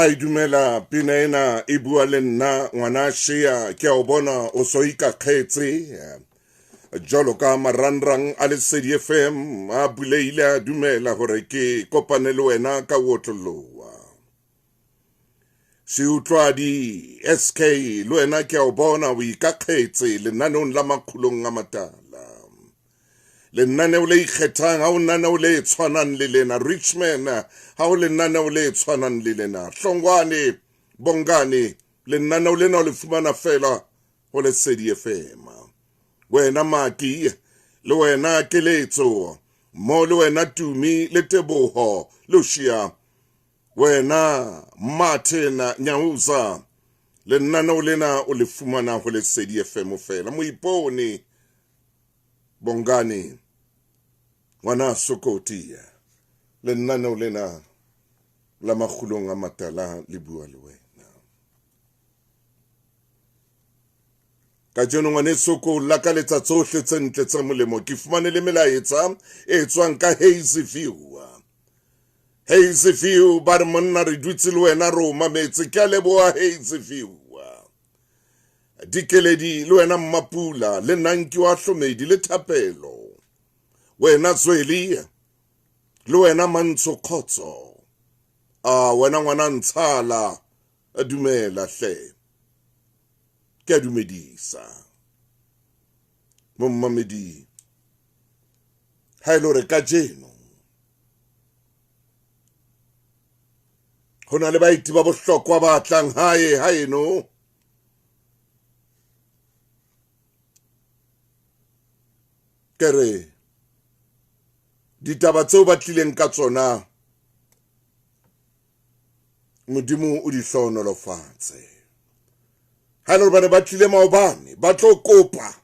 Hai dumela pina ena e bua le nna ngwana Shea ke a o bona o so ikakgetse jalo ka marangrang a Lesedi FM a buleile a dumela hore ke kopane le wena ka otloloha. Seutlwadi SK le wena ke a o bona o ikakgetse lenaneong la Makgulong a Matala. Lenaneo le ikgethang ha o lenaneo le tshwanang le lena. Richman ha o lenaneo le tshwanang le lena. Hlongwane Bongane lenaneo lena o le fumana fela ho Lesedi FM. Wena Maki le wena Keletso mo le wena Tumi le Teboho Lucia wena Martin Nyauza lenaneo lena o le fumana ho Lesedi FM fela. Moipone Bongani ngwana Sokoti lenaneo lena la Makgulong a Matala le bua le wena. Kajeno ngwaneso ko lakaletsa tsohle tse ntle tse molemo. Ke fumane le melaetsa e tswang ka Hazy View. Hazy View ba re monna re dutse le wena re o mametse. Ke a leboha Hazy View. Dikeledi le wena Mmapula le Nanki wa Hlomedi le Thapelo. Wena Zweli le wena Mantsho Khotso. A wena ngwana Ntshala dumela hle. Ke a dumedisa. Mommamedi ha e le hore kajeno ho na le baeti ba bohlokwa ba tlang hae haeno ke re ditaba tseo ba tlileng ka tsona Modimo o di hlohonolofatse. Ha e le hore ba ne ba tlile maobane ba tlo kopa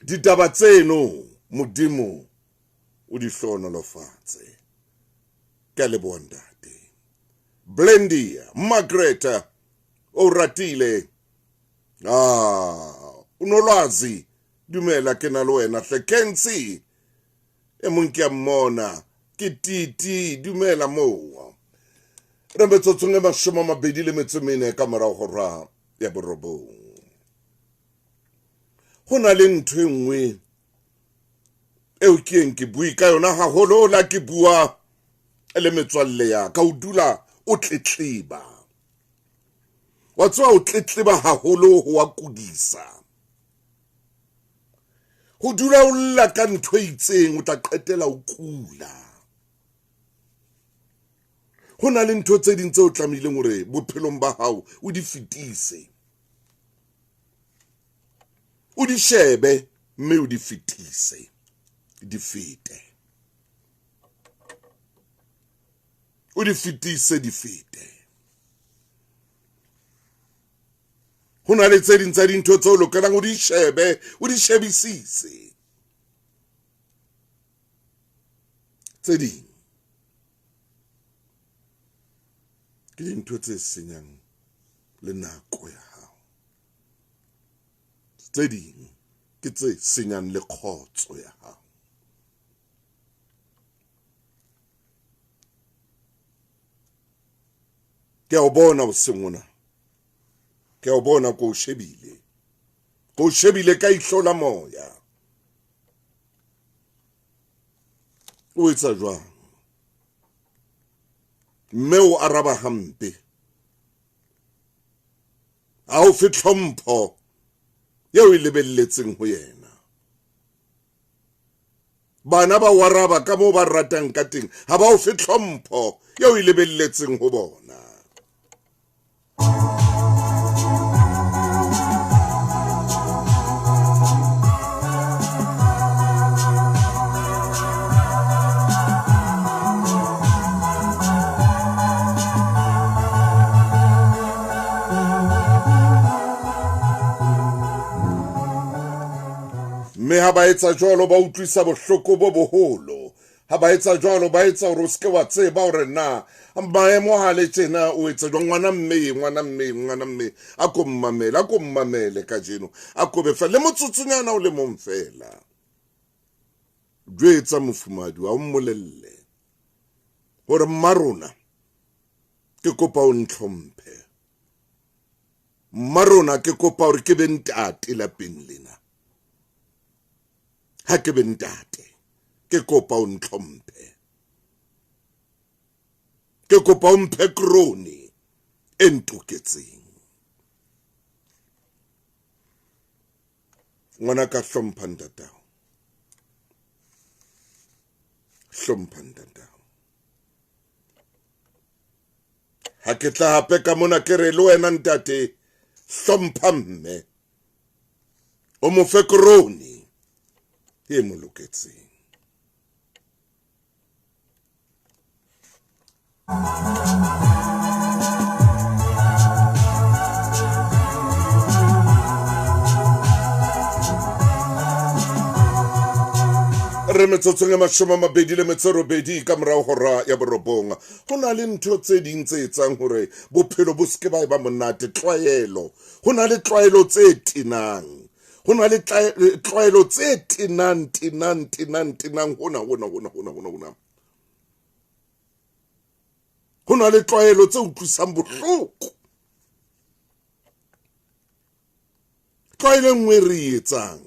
ditaba tseno, Modimo o di hlohonolofatse. Ke a leboha ntate. Blendy Margaret o ratile. Ah, unolwazi dumela ke na le wena hle Kensi e mong ke a mmona ke Titi dumela moo re metsotsong e 24 ka morago hora ya borobong. Ho na le ntho e nngwe eo ke yeng ke bue ka yona haholo la ke bua le metswalle ya ka, o dula o tletleba. Wa tseba o tletleba haholo ho wa kudisa. Ho dula o lla ka ntho e itseng o tla qetela o kula. Ho na le ntho tse ding tse o tlamehileng hore bophelong ba hao o di fetise. O di shebe mme o di fetise. Di fete. O di fetise di fete. Ho na le tse ding tsa dintho tse o lokelang o di shebe, o di shebisise. Tse ding ke dintho tse senyang le nako ya hao. Tse ding ke tse senyang le kgotso ya hao. Ke a o bona hoseng hona. Ke a o bona ko o shebile. Ko o shebile ka ihlo la moya. O etsa jwang? Mme o araba hampe. Ha o fe tlhompho eo e lebelletseng ho yena. Bana ba o araba ka moo ba ratang ka teng, ha ba o fe tlhompho eo e lebelletseng ho bona. Mme ha ba etsa jwalo ba utlwisa bohloko bo boholo. Ha ba etsa jwalo ba etsa hore o seke wa tseba hore na maemo ha le tjena o etsa jwang. Ngwana mme, ngwana mme, ngwana mme, a ko mmamele, a ko mmamele kajeno, a ko be fela le motsotsonyana o le mong fela. Jwetsa mofumahadi wa o mmolelle hore mma rona Ke kopa o ntlhomphe. Mmarona ke kopa hore ke be ntate lapeng lena. Ha ke be ntate, ke kopa o ntlhomphe. Ke kopa o mphe krone e ntoketseng. Ngwana ka hlompha ntatao. Hlompha ntatao. Ha ke tla hape ka mona ke re le wena ntate hlompha mme o mo fe krone e mo loketseng. Re metsotsong e 28 ka morao hora ya borobong. Ho na le ntho tse ding tse etsang hore bophelo bo seke ba e ba monate. Tlwaelo, ho na le tlwaelo tse tenang, ho na le tlwaelo tse tenang tenang tenang tenang hona hona hona hona hona hona. Ho na le tlwaelo tse utlwisang bohloko. Tlwaelo e nngwe re e etsang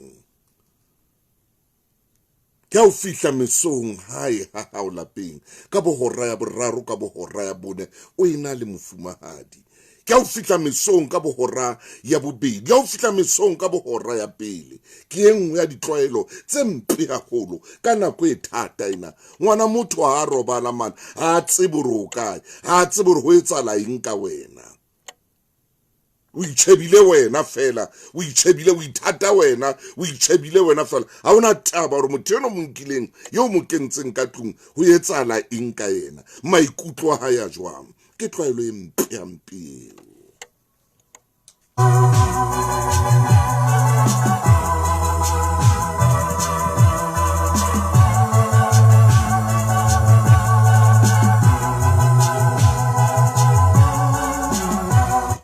ke ha o fihla mesong hae ha hao lapeng ka bohora ya boraro ka bohora ya bone o ena le mofumahadi. Ke ha o fihla mesong ka bohora ya bobedi, ha o fihla mesong ka bohora ya pele. Ke e nngwe ya ditlwaelo tse mpe haholo ka nako e thata ena. Ngwana motho ha a robala mane, ha a tsebe hore o kae, ha a tsebe hore ho etsahala eng ka wena. O itjhebile wena fela, o itjhebile, o ithata wena, o itjhebile wena fela. Ha hona taba hore motho eno mo nkileng, eo mo kentseng ka tlung, ho etsahala eng ka yena, maikutlo a hae a jwang. Ke tlwaelo e mpe hampe eo.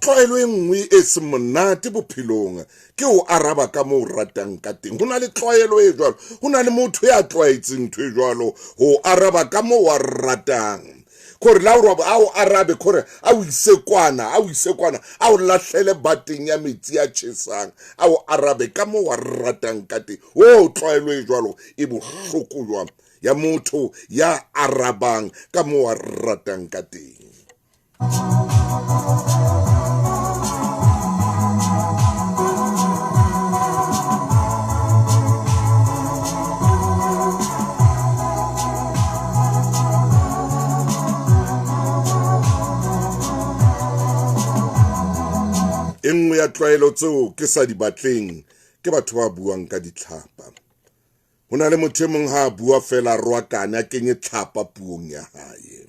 Tlwaelo e nngwe e seng monate bophelong ke ho araba ka moo o ratang ka teng. Ho na le tlwaelo e jwalo, ho na le motho ya tlwaetseng ntho e jwalo, ho araba ka moo a ratang. Kore la o a o arabe, kore a o ise kwana, a o ise kwana, a o lahlele bateng ya metsi a tjhesang, a o arabe ka moo a ratang ka teng. O tlwaelo e jwalo e bohloko jwang ya motho ya arabang ka moo a ratang ka teng. E nngwe ya tlwaelo tseo ke sa di batleng ke batho ba buang ka ditlhapa. Ho na le motho e mong ha a bua fela rwakane a kenye tlhapa puong ya hae.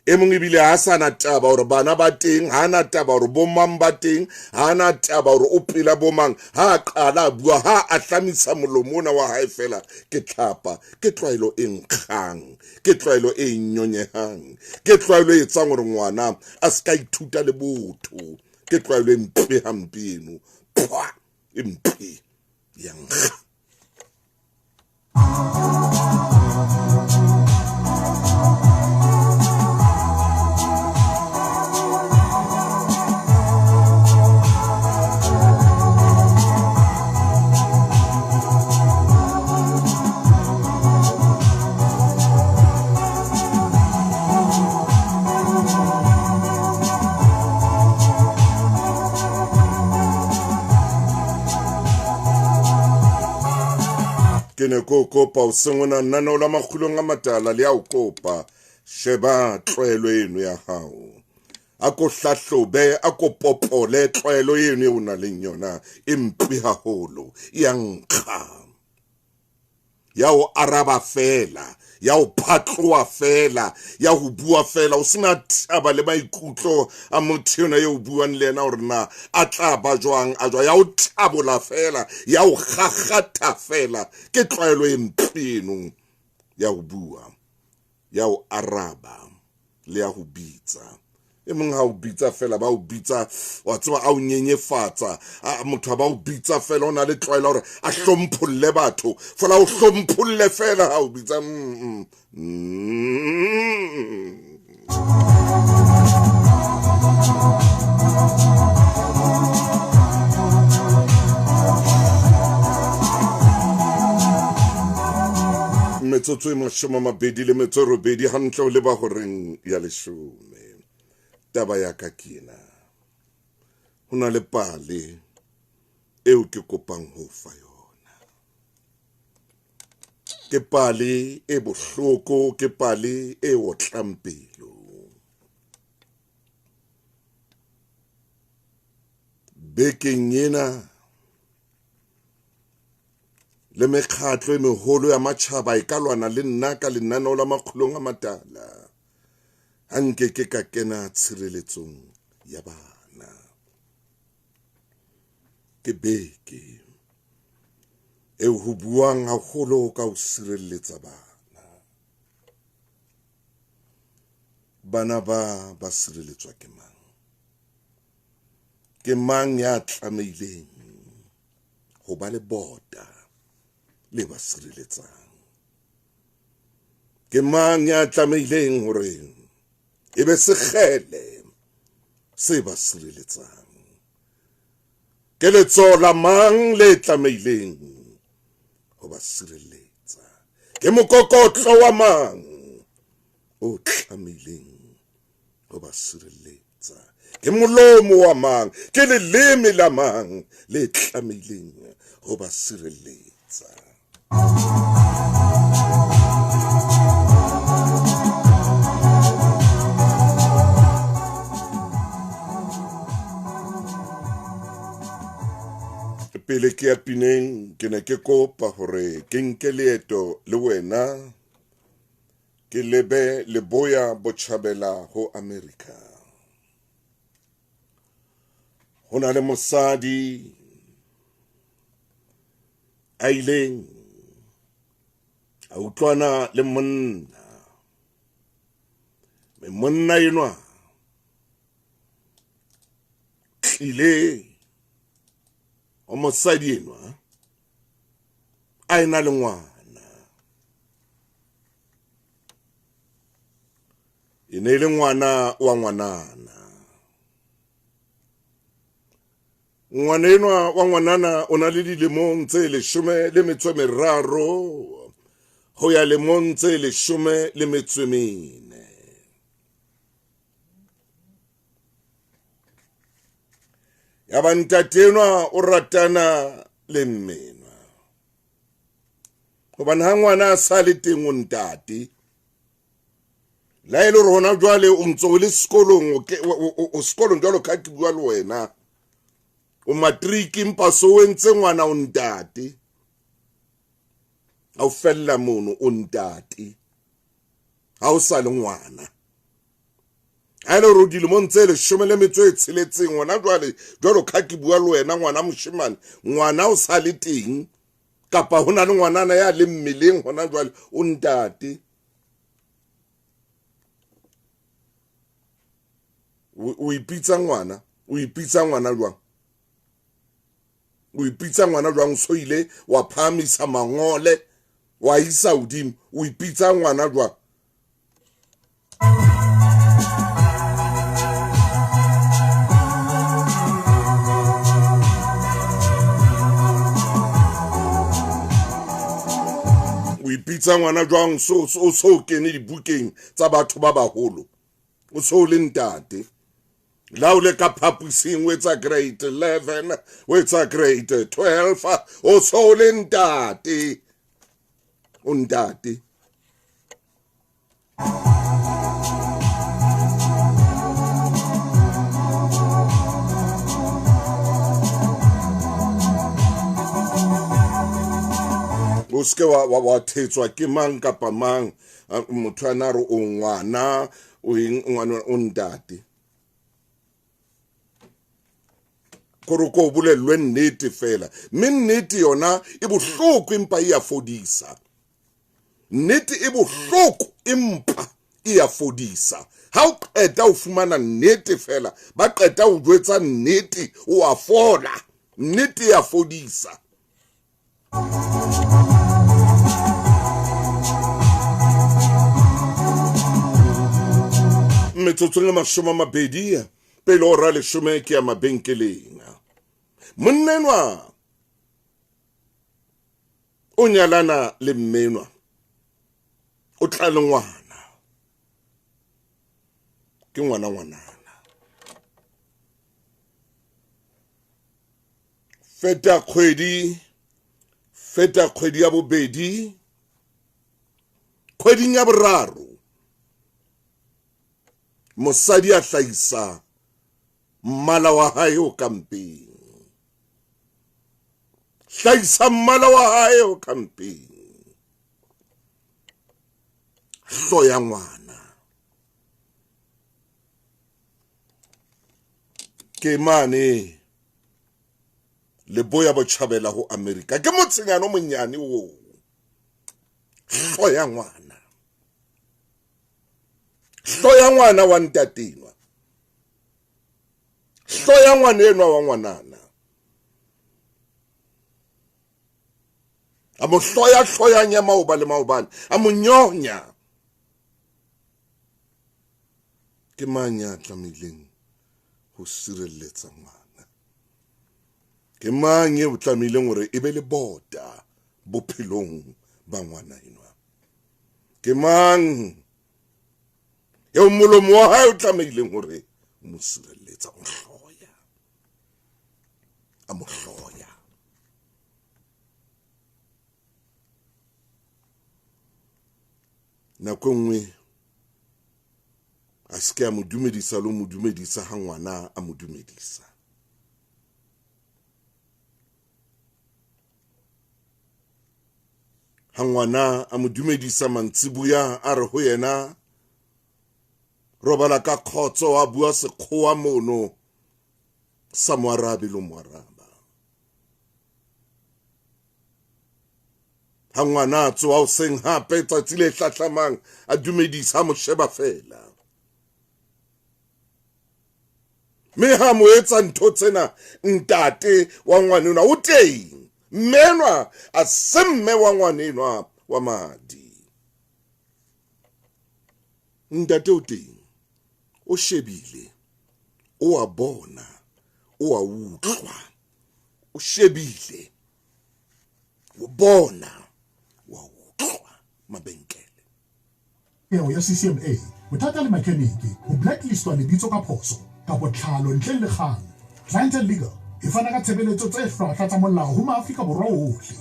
E mong ebile ha sa na taba hore bana ba teng, ha na taba hore bomang ba teng, ha na taba hore o pela bomang. Ha a qala a bua, ha a hlamisa molomo ona wa hae fela ke tlhapa. Ke tlwaelo e nkgang, ke tlwaelo e nyonyehang, ke tlwaelo e etsang hore ngwana a se ka ithuta le botho. Ke tlwaelo e mpe hampe eno. Phwa, e mpe ya nkga. Ke ne ko kopa o sengona lenaneo la makgulong a matala le a o kopa. Sheba tlwaelo eno ya hao, a ko hlahlobe, a ko popole tlwaelo eno e o nang le yona e mpe haholo, ya nkga, ya o araba fela, ya o phatloha fela, ya ho bua fela, o sena taba le maikutlo a motho ena eo o buang le yena hore na a tla ba jwang, a jwang, ya o thabola fela, ya o kgakgatha fela. Ke tlwaelo e mpe eno ya ho bua, ya ho araba le ya ho bitsa. E mong ha o bitsa fela, ba o bitsa, wa tseba, a o nyenyefatsa. Motho a ba o bitsa fela, o na le tlwaelo hore a hlompholle batho fela, o hlompholle fela ha o bitsa. Metsotso e 28 hantle o leba horeng ya 10. Taba ya ka ke ena. Ho na le pale eo ke kopang ho fa yona. Ke pale e bohloko, ke pale e otlang pelo. Bekeng ena le mekgatlo e meholo ya matjhaba e ka lwana le nna ka lenaneo la Makgulong a Matala. Ha nke ke ka kena tshireletsong ya bana. Ke beke eo ho buang haholo ka ho sireletsa bana. Bana ba sireletswa ke mang? Ke mang ya tlamehileng ho ba le bota le ba sireletsang? Ke mang ya tlamehileng hore e be sekgele se ba sireletsang? Ke letsoho la mang le tlamehileng ho ba sireletsa? Ke mokokotlo wa mang o tlamehileng ho ba sireletsa? Ke molomo wa mang, ke leleme la mang le tlamehileng ho ba sireletsa? Pele ke ya pineng, ke ne ke kopa hore ke nke leeto le wena ke lebe leboya botjhabela ho America. Ho na le mosadi a ileng a utlwana le monna, mme monna enwa tlile ho mosadi enwa a ena le ngwana. E ne e le ngwana wa ngwanana. Ngwana enwa wa ngwanana o na le dilemong tse 13 ho ya lemong tse 14. Ya ba ntate enwa o ratana le mmenwa. Hobane ha ngwana a sa le teng o ntate. La e le hore hona jwale o ntso o le sekolong, o sekolong jwalo ka ke bua le wena. O matric empa so o entse ngwana o ntate. Ha o fella mono o ntate. Ha o sa le ngwana. Ha e le hore o dilemong tse 16 hona jwale, jwalo ka ke bua le wena ngwana moshemane, ngwana o sa le teng kapa hona le ngwanana ya le mmeleng hona jwale o ntate. O ipitsa ngwana, o ipitsa ngwana jwang? O ipitsa ngwana jwang? So ile wa phahamisa mangole wa isa hodimo, o ipitsa ngwana jwang? O ipitsa ngwana jwang? So so kene dibukeng tsa batho ba baholo, o so le ntate. La o le ka phapusing o etsa grade 11, o etsa grade 12, o so le ntate. O ntate. O seke wa thetswa ke mang kapa mang, motho a na re o ngwana, o eng, ngwana o ntate. Kore ko bolellwe nnete fela, mme nnete yona e bohloko empa e a fodisa. Nnete e bohloko empa e a fodisa. Ha o qeta o fumana nnete fela, ba qeta o jwetsa nnete, o a fola. Nnete e a fodisa. Metsotsong e 20 pele ora leshome ke ya mabenkeleng. Monna enwa o nyalana le mmenwa, o tla le ngwana, ke ngwana ngwanana. Feta kgwedi, feta kgwedi ya bobedi, kgweding ya boraro mosadi a hlahisa mmala wa hae o ka mpeng. Hlahisa mmala wa hae o ka mpeng. Hloya ngwana. Ke mane leboya botjhabela ho Amerika. Ke motsenyana o monyane oo. Hloya ngwana. Hloya ngwana wa ntatenwa. Hloya ngwana enwa wa ngwanana. A mo hloya hloyang ya maoba le maobane. A mo nyonya. Ke mang ya tlamehileng ho sireletsa ngwana? Ke mang eo tlamehileng hore e be le bota bophelong ba ngwana enwa? Ke mang eo molomo wa hae o tlamehileng hore o mo sireletsa? O hloya, a mo hloya. Nako e nngwe a se ke a mo dumedisa le ho mo dumedisa ha ngwana a mo dumedisa. Ha ngwana a mo dumedisa mantsibuya a re ho yena robala ka kgotso, a bua sekgowa mono sa mo arabe le mo araba. Ha ngwana a tsoha hoseng hape tsatsi le hlahlamang a dumedisa, a mo sheba fela. Mme ha mo etsa ntho tsena, ntate wa ngwanenwa o teng. Mme enwa a se mme wa ngwanenwa wa madi. Ntate o teng, o shebile, o a bona, o a utlwa. O shebile, o bona, o a utlwa. Mabenkele. Peo ya CCMA, bothata le makheniki, ho blacklistwa lebitso ka phoso, kapa tlhalo ntleng le kgang. Clientele Legal e fana ka tshebeletso tse hlwahlwa tsa molao ho maAfrika Borwa ohle.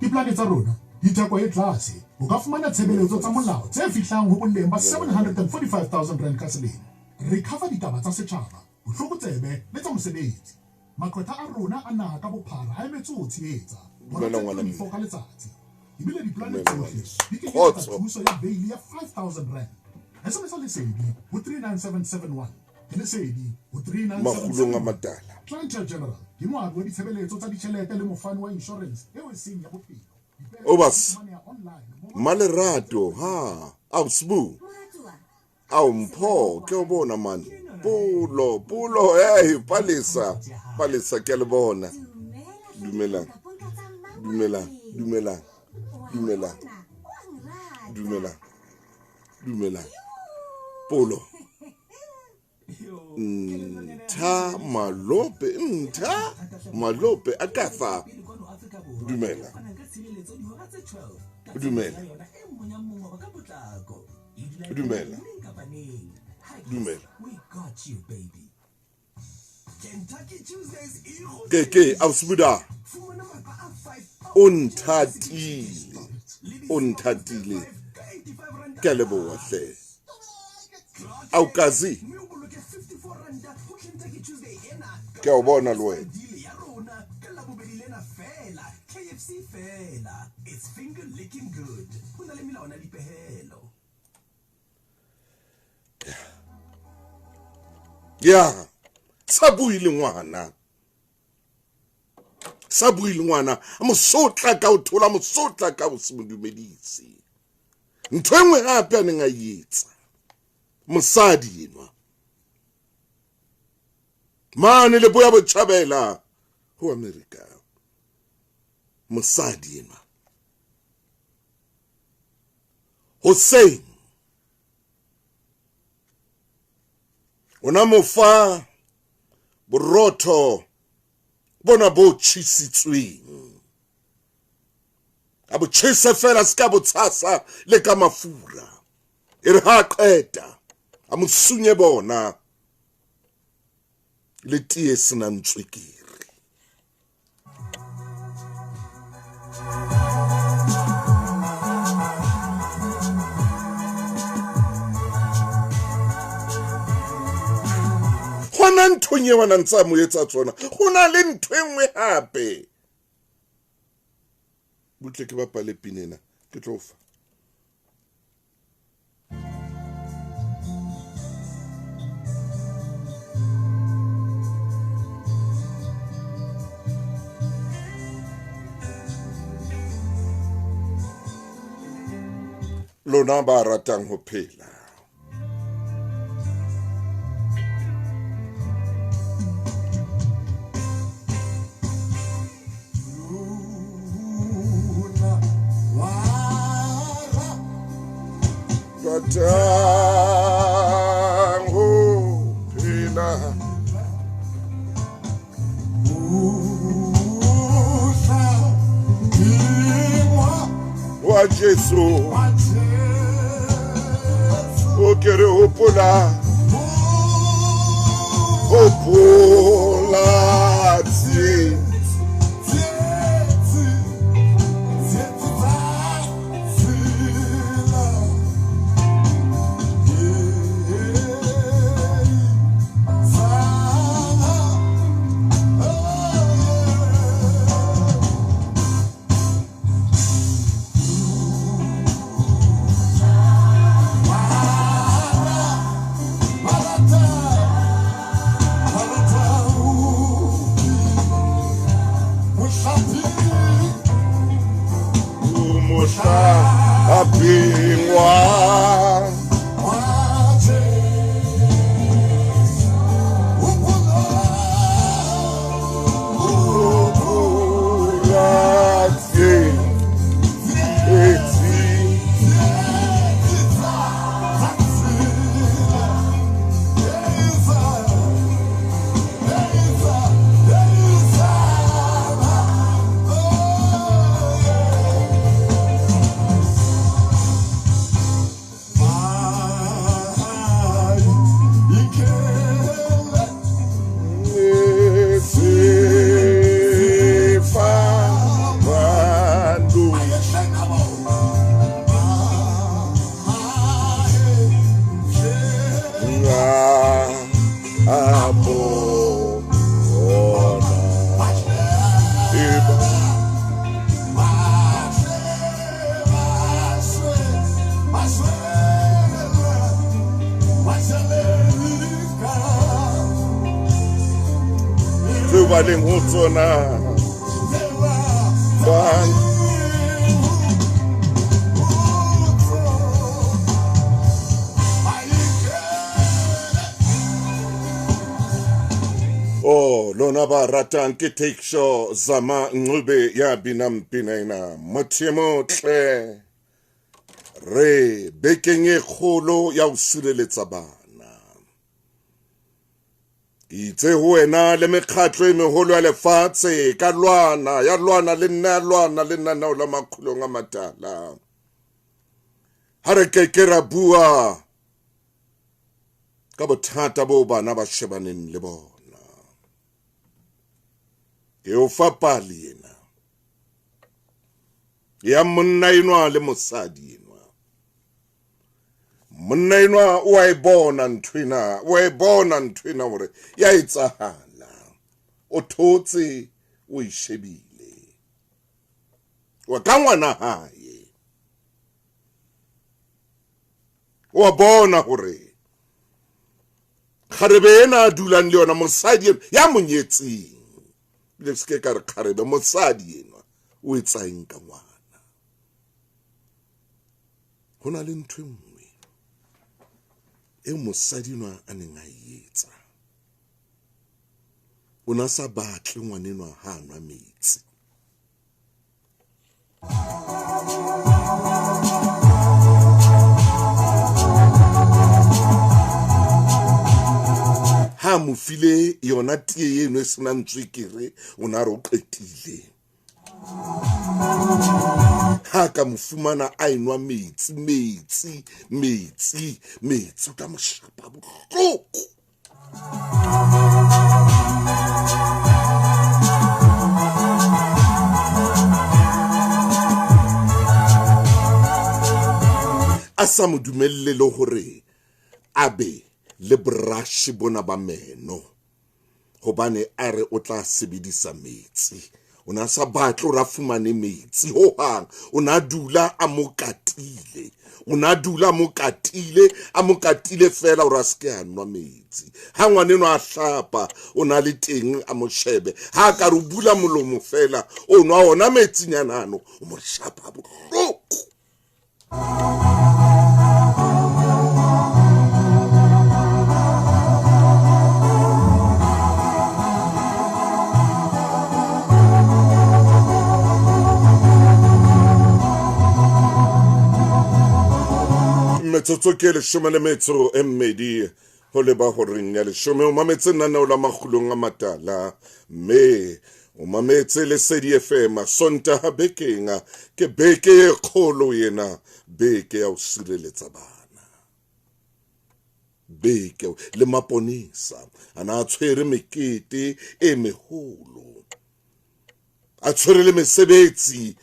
Dipolane tsa rona di theko e tlase. O ka fumana tshebeletso tsa molao tse fihlang ho boleng ba R745 000 ka selemo. Re cover ditaba tsa setjhaba, botlokotsebe le tsa mosebetsi. Maqwetha a rona a naha ka bophara a emetse ho tshehetsa hora Dumela tse ngwana 24 mme. ka letsatsi. Ebile dipolane Dumela tsohle ngwaneso. di kenyelletsa Kgotso. thuso ya beili ya R5000. SMS Lesedi ho 39771. Ke Lesedi ho Makgulong a 39771. matala. Clientele General ke moabi wa ditshebeletso tsa ditjhelete le mofani wa inshorense eo e seng ya bophelo. Dipehelo di Obas. fumaneha online mmoho le Malerato ha. Au Sbu. Ao Mpho, ke o bona man. Pulo, Pulo, hey, Palesa. Palesa ke a le bona. Dumelang. Dumelang, dumelang. Dumelang. Dumelang. Dumelang. Pulo. Ntha Malope, Ntha Malope a ka fa. Dumela. Dumela. Dumela. Dumela. Ke ke ausibuda. O nthatile. O nthatile. Ke a leboha hle. Au kazi. Ke a o bona le wena. Ya sa bue le ngwana, sa bue le ngwana, a mo sotla ka ho thola, mo sotla ka ho se mo dumedise. Ntho e nngwe hape a neng a e etsa mosadi enwa mane leboya botjhabela ho Amerika, mosadi enwa hoseng Ona mo fa borotho bona bo tjhisitsweng, a bo tjhese fela, se ka bo tshasa le ka mafura. E re ha qeta a mo sunye bona le tee senang tswekere. Hona nthong eo a nang ntse a mo etsa tsona, ho na le ntho e nngwe hape. Butle ke bapale pina ena, ke tlo fa. Lona ba ratang ho phela. Ratang ho phela. Wa Jesu. O ke re hopola, hopola tse. Baleng ho tsona ba oh lona ba ratang ke take show Zama Ncube ya binang pina ena. Motho e motle re bekeng e kgolo ya ho sireletsa bana. Itse ho wena le mekgatlo e meholo ya lefatshe ka lwana ya lwana le nna ya lwana le nna nao la makgolong a matala. Ha re ke ke ra bua ka bothata bo bana ba shebaneng le bona. Ke o fa pale ena ya monna enwa le mosadi enwa. Monna enwa o a e bona nthwena, o a e bona nthwena hore ya etsahala. O thotse, o e shebile. Wa ka ngwana hae. O a bona hore kgarebe ena a dulang le yona, mosadi enwa ya mo nyetseng. Le se ke ka re kgarebe, mosadi enwa o etsa eng ka ngwana. Ho na le ntho e nngwe e mosadi enwa a neng a e etsa. O na sa batle ngwanenwa ha a nwa metsi. mo file yona tee eno e senang tswekere, o ne a re o qetile. Ha ka mo fumana a enwa metsi, metsi, metsi, metsi, o tla mo shapa bohloko. A sa mo dumelle le hore a be le brush bona ba meno, hobane a re o tla sebedisa metsi. O ne a sa batle hore a fumane metsi hohang. O ne a dula a mo katile, o ne a dula a mo katile, a mo katile fela hore a se ke a nwa metsi. Ha ngwaneno a hlapa, o na le teng a mo shebe. Ha a ka re o bula molomo fela, o nwa ona metsinyana ano, o mo shapa bohloko. Metsotso ke 12 ho leba horeng ya 10. O mametse lenaneo la Makgulong a Matala, mme o mametse Lesedi FM. Sontaha bekeng ke beke e kgolo ena, beke ya ho sireletsa bana, beke le maponesa a na a tshwere mekete e meholo, a tshwere le mesebetsi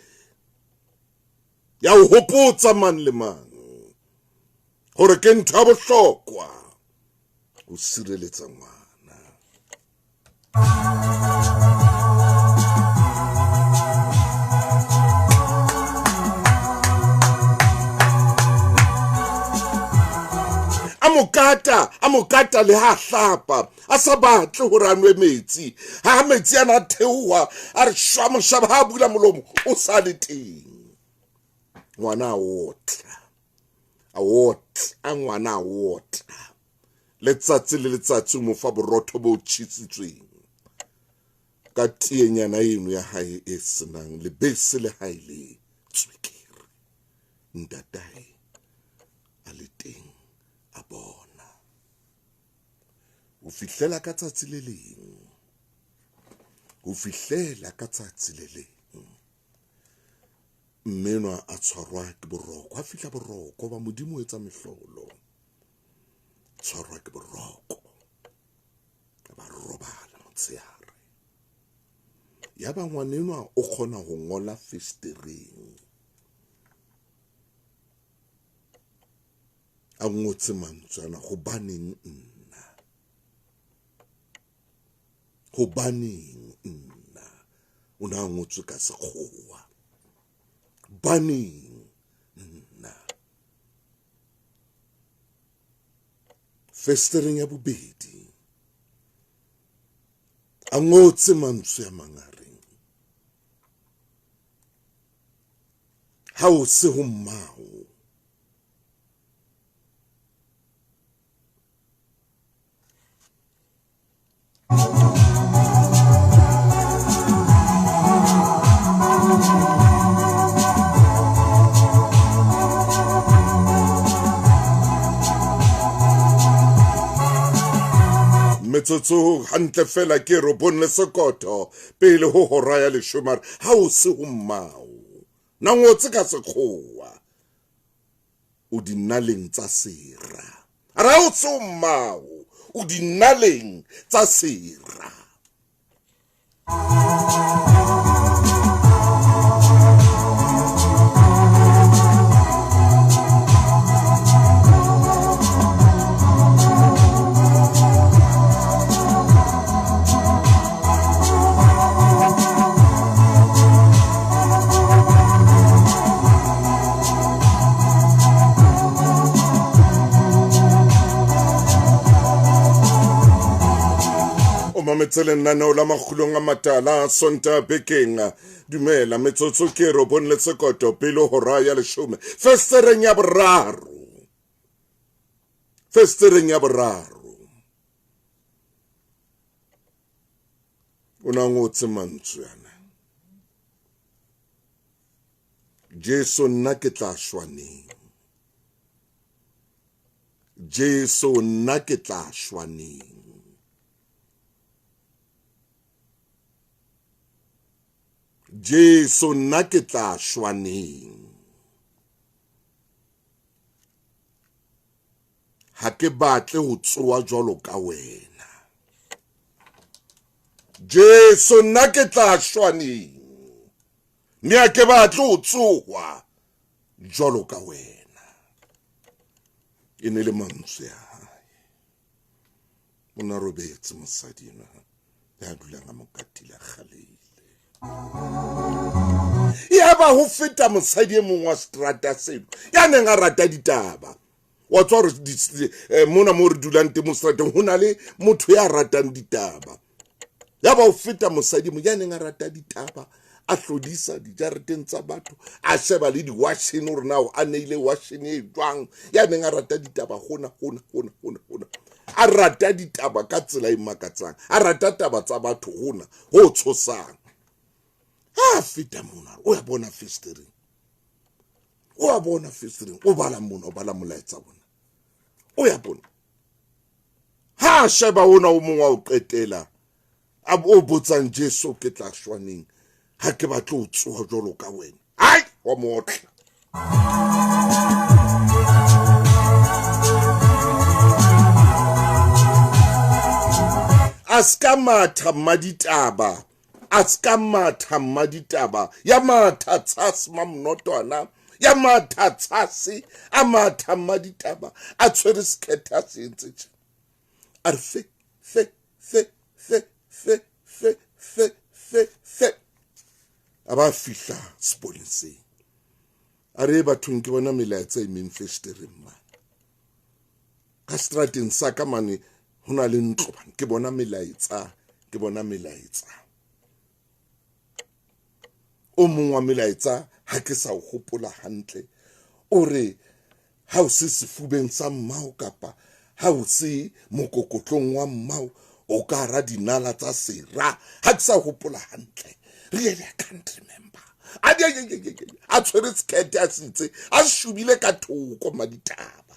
ya ho hopotsa mang le mang hore ke ntho ya bohlokwa ho sireletsa ngwana. A mo kata, a mo kata le ha hlapa, a sa batle hore a nwe metsi. Ha metsi ana a theoha, a re shwa moshaba, ha a bula molomo o sa le teng. Ngwana a otla, a otla, ngwana a otla. Letsatsi le letsatsi o mo fa borotho bo tjhesitsweng ka tienyana eno ya hae e senang lebese le hae le tswekere. Ntatae a le teng a bona. Ho fihlela ka tsatsi le leng, ho fihlela ka tsatsi le leng, mmenwa a tshwarwa ke boroko. Ha fihla boroko ba Modimo o etsa mehlolo. Tshwarwa ke boroko, ba robala motshehare. Yaba ngwanenwa o kgona ho ngola festereng, a ngotse mantswe ana, hobaneng nna, hobaneng nna. O ne a ngotswe ka sekgowa, baneng nna. Festereng ya bobedi a ngotse mantswe a mang a reng, ha o se ho mmao, metsotso hantle fela ke 9 le sekoto pele ho hora ya 10. Ha o se ho mmao, na ngotse ka sekgowa, o dinaleng tsa sera. A re ha o se ho mmao, o dinaleng tsa sera. Mametse lenaneo la Makgulong a Matala Sontaha bekeng. Dumela, metsotso ke 9 le sekoto pele hora ya 10. Festereng ya boraro, festereng ya boraro, o na ngotse mantswe ana, Jesu nna ke tla shwa neng? Jesu nna ke tla shwa neng? Jesu nna ke tla shwa neng? Ha ke batle ho tsoha jwalo ka wena. Jesu nna ke tla shwa neng? Mme ha ke batle ho tsoha jwalo ka wena. E ne le mantswe a hae. O na robetse mosadi enwa ya dulang a mo katile a kgalehile. Yaba ho feta mosadi e mong wa seterata seno ya neng a rata ditaba. Wa tswa hore mona mo re dulang teng mo seterateng ho na le motho ya ratang ditaba. Yaba ho feta mosadi mong ya neng a rata ditaba, a hlodisa dijareteng tsa batho, a sheba le di-washene hore na a neile washene e jwang. Ya neng a rata ditaba hona hona hona hona hona, a rata ditaba ka tsela e makatsang, a rata taba tsa batho hona ho tshosang. Ha feta mona o ya bona festereng, o a bona festereng, o bala mona, o bala molaetsa bona, o ya bona. Ha sheba ona o mong wa o qetela a o botsang Jesu ke tla shwa neng, ha ke batle ho tsoha jwalo ka wena. Ai, wa mo otla. A ska matha mmaditaba, a ska matha mmaditaba, ya matha tshase mamnotwana, ya matha tshase, a matha mmaditaba, a tshwere sekhetha se entse tje. A re fe, fe, fe, fe, fe, fe, fe, fe, fe. A ba fihla sepoleseng. A re bathong ke bona melaetsa e meng festereng mane. Ka strateng sa ka mane ho na le ntlo bane, ke bona melaetsa, ke bona melaetsa. O mong wa melaetsa ha ke sa o hopola hantle, o re ha o se sefubeng sa mmao kapa ha o se mokokotlong wa mmao o ka hara dinala tsa sera. Ha ke sa hopola hantle, really I can't remember. A tshwere sekete a sitse a shubile ka thoko maditaba.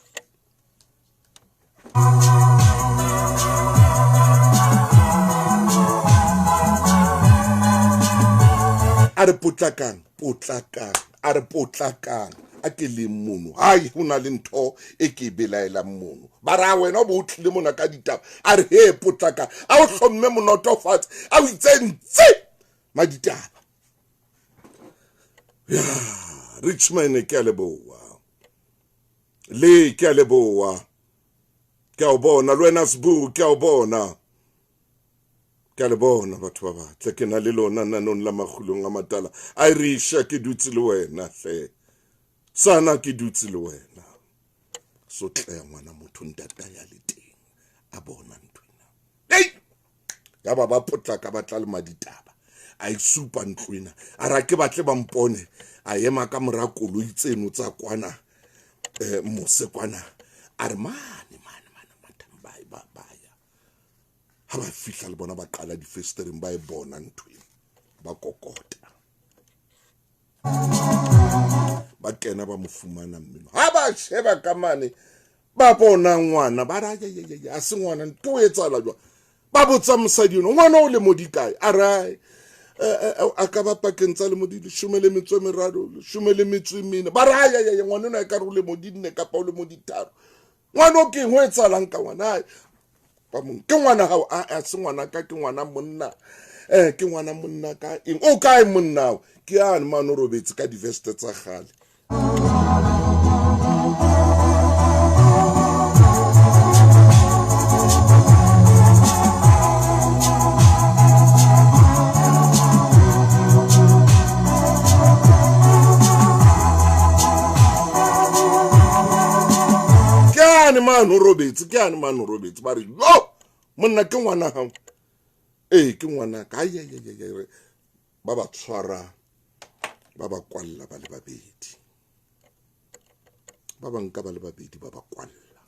A re potlakang, potlakang, a re potlakang, a ke leng mono. Hai, ho na le ntho e ke e belaelang mono. Ba ra wena o bo o tlile mona ka ditaba. A re he potlakang, a o hlomme monoto fatshe, a o itse ntse maditaba. Ya, Richman ke a leboha. Le ke a leboha. Ke a o bona le wena Sbu, ke a o bona. Ke a le bona batho ba batle, ke na le lona nanong la makgulong a matala. Irisha ke dutse le wena hle. Sana ke dutse le wena. Sotleha ngwana motho ntata ya le teng. A bona ntho ena. Ei! Ya ba ba potlaka ba tla le maditaba. A isupa ntlo ena. A ra ke batle ba mpone. A ema ka mora koloi tseno tsa kwana. Mose kwana. A re mane mane mane mathang ba ba ba ya. Ha ba fihla le bona ba qala difestereng ba e bona ntho ena. Ba kokota. Ba kena ba mo fumana mmino. Ha ba sheba ka mane ba bona ngwana, ba ra ya ya ya, a se ngwana ntho e etsahala jwang. Ba botsa mosadi eno, ngwana o lemo di kae? A re a ka ba pakeng tsa lemo di 13, 14. Ba ra ya ya ya, ngwana eno a ka re o lemo di 4 kapa o lemo di 3. Ngwana o keng ho etsahalang ka ngwana? Ba mong ke ngwana hao? A se ngwana ka, ke ngwana monna. Ke ngwana monna ka eng? O kae monna o? Ke yane mane o robetse ka diveste tsa kgale. Ke yane mane o robetse, ke yane mane o robetse. Ba re yo monna ke ngwana hao. Ee, ke ngwana ka. Ai, ai, ai, ai, ai. Ba ba tshwara, ba ba kwalla ba le babedi. Ba ba nka ba le babedi, ba ba kwalla.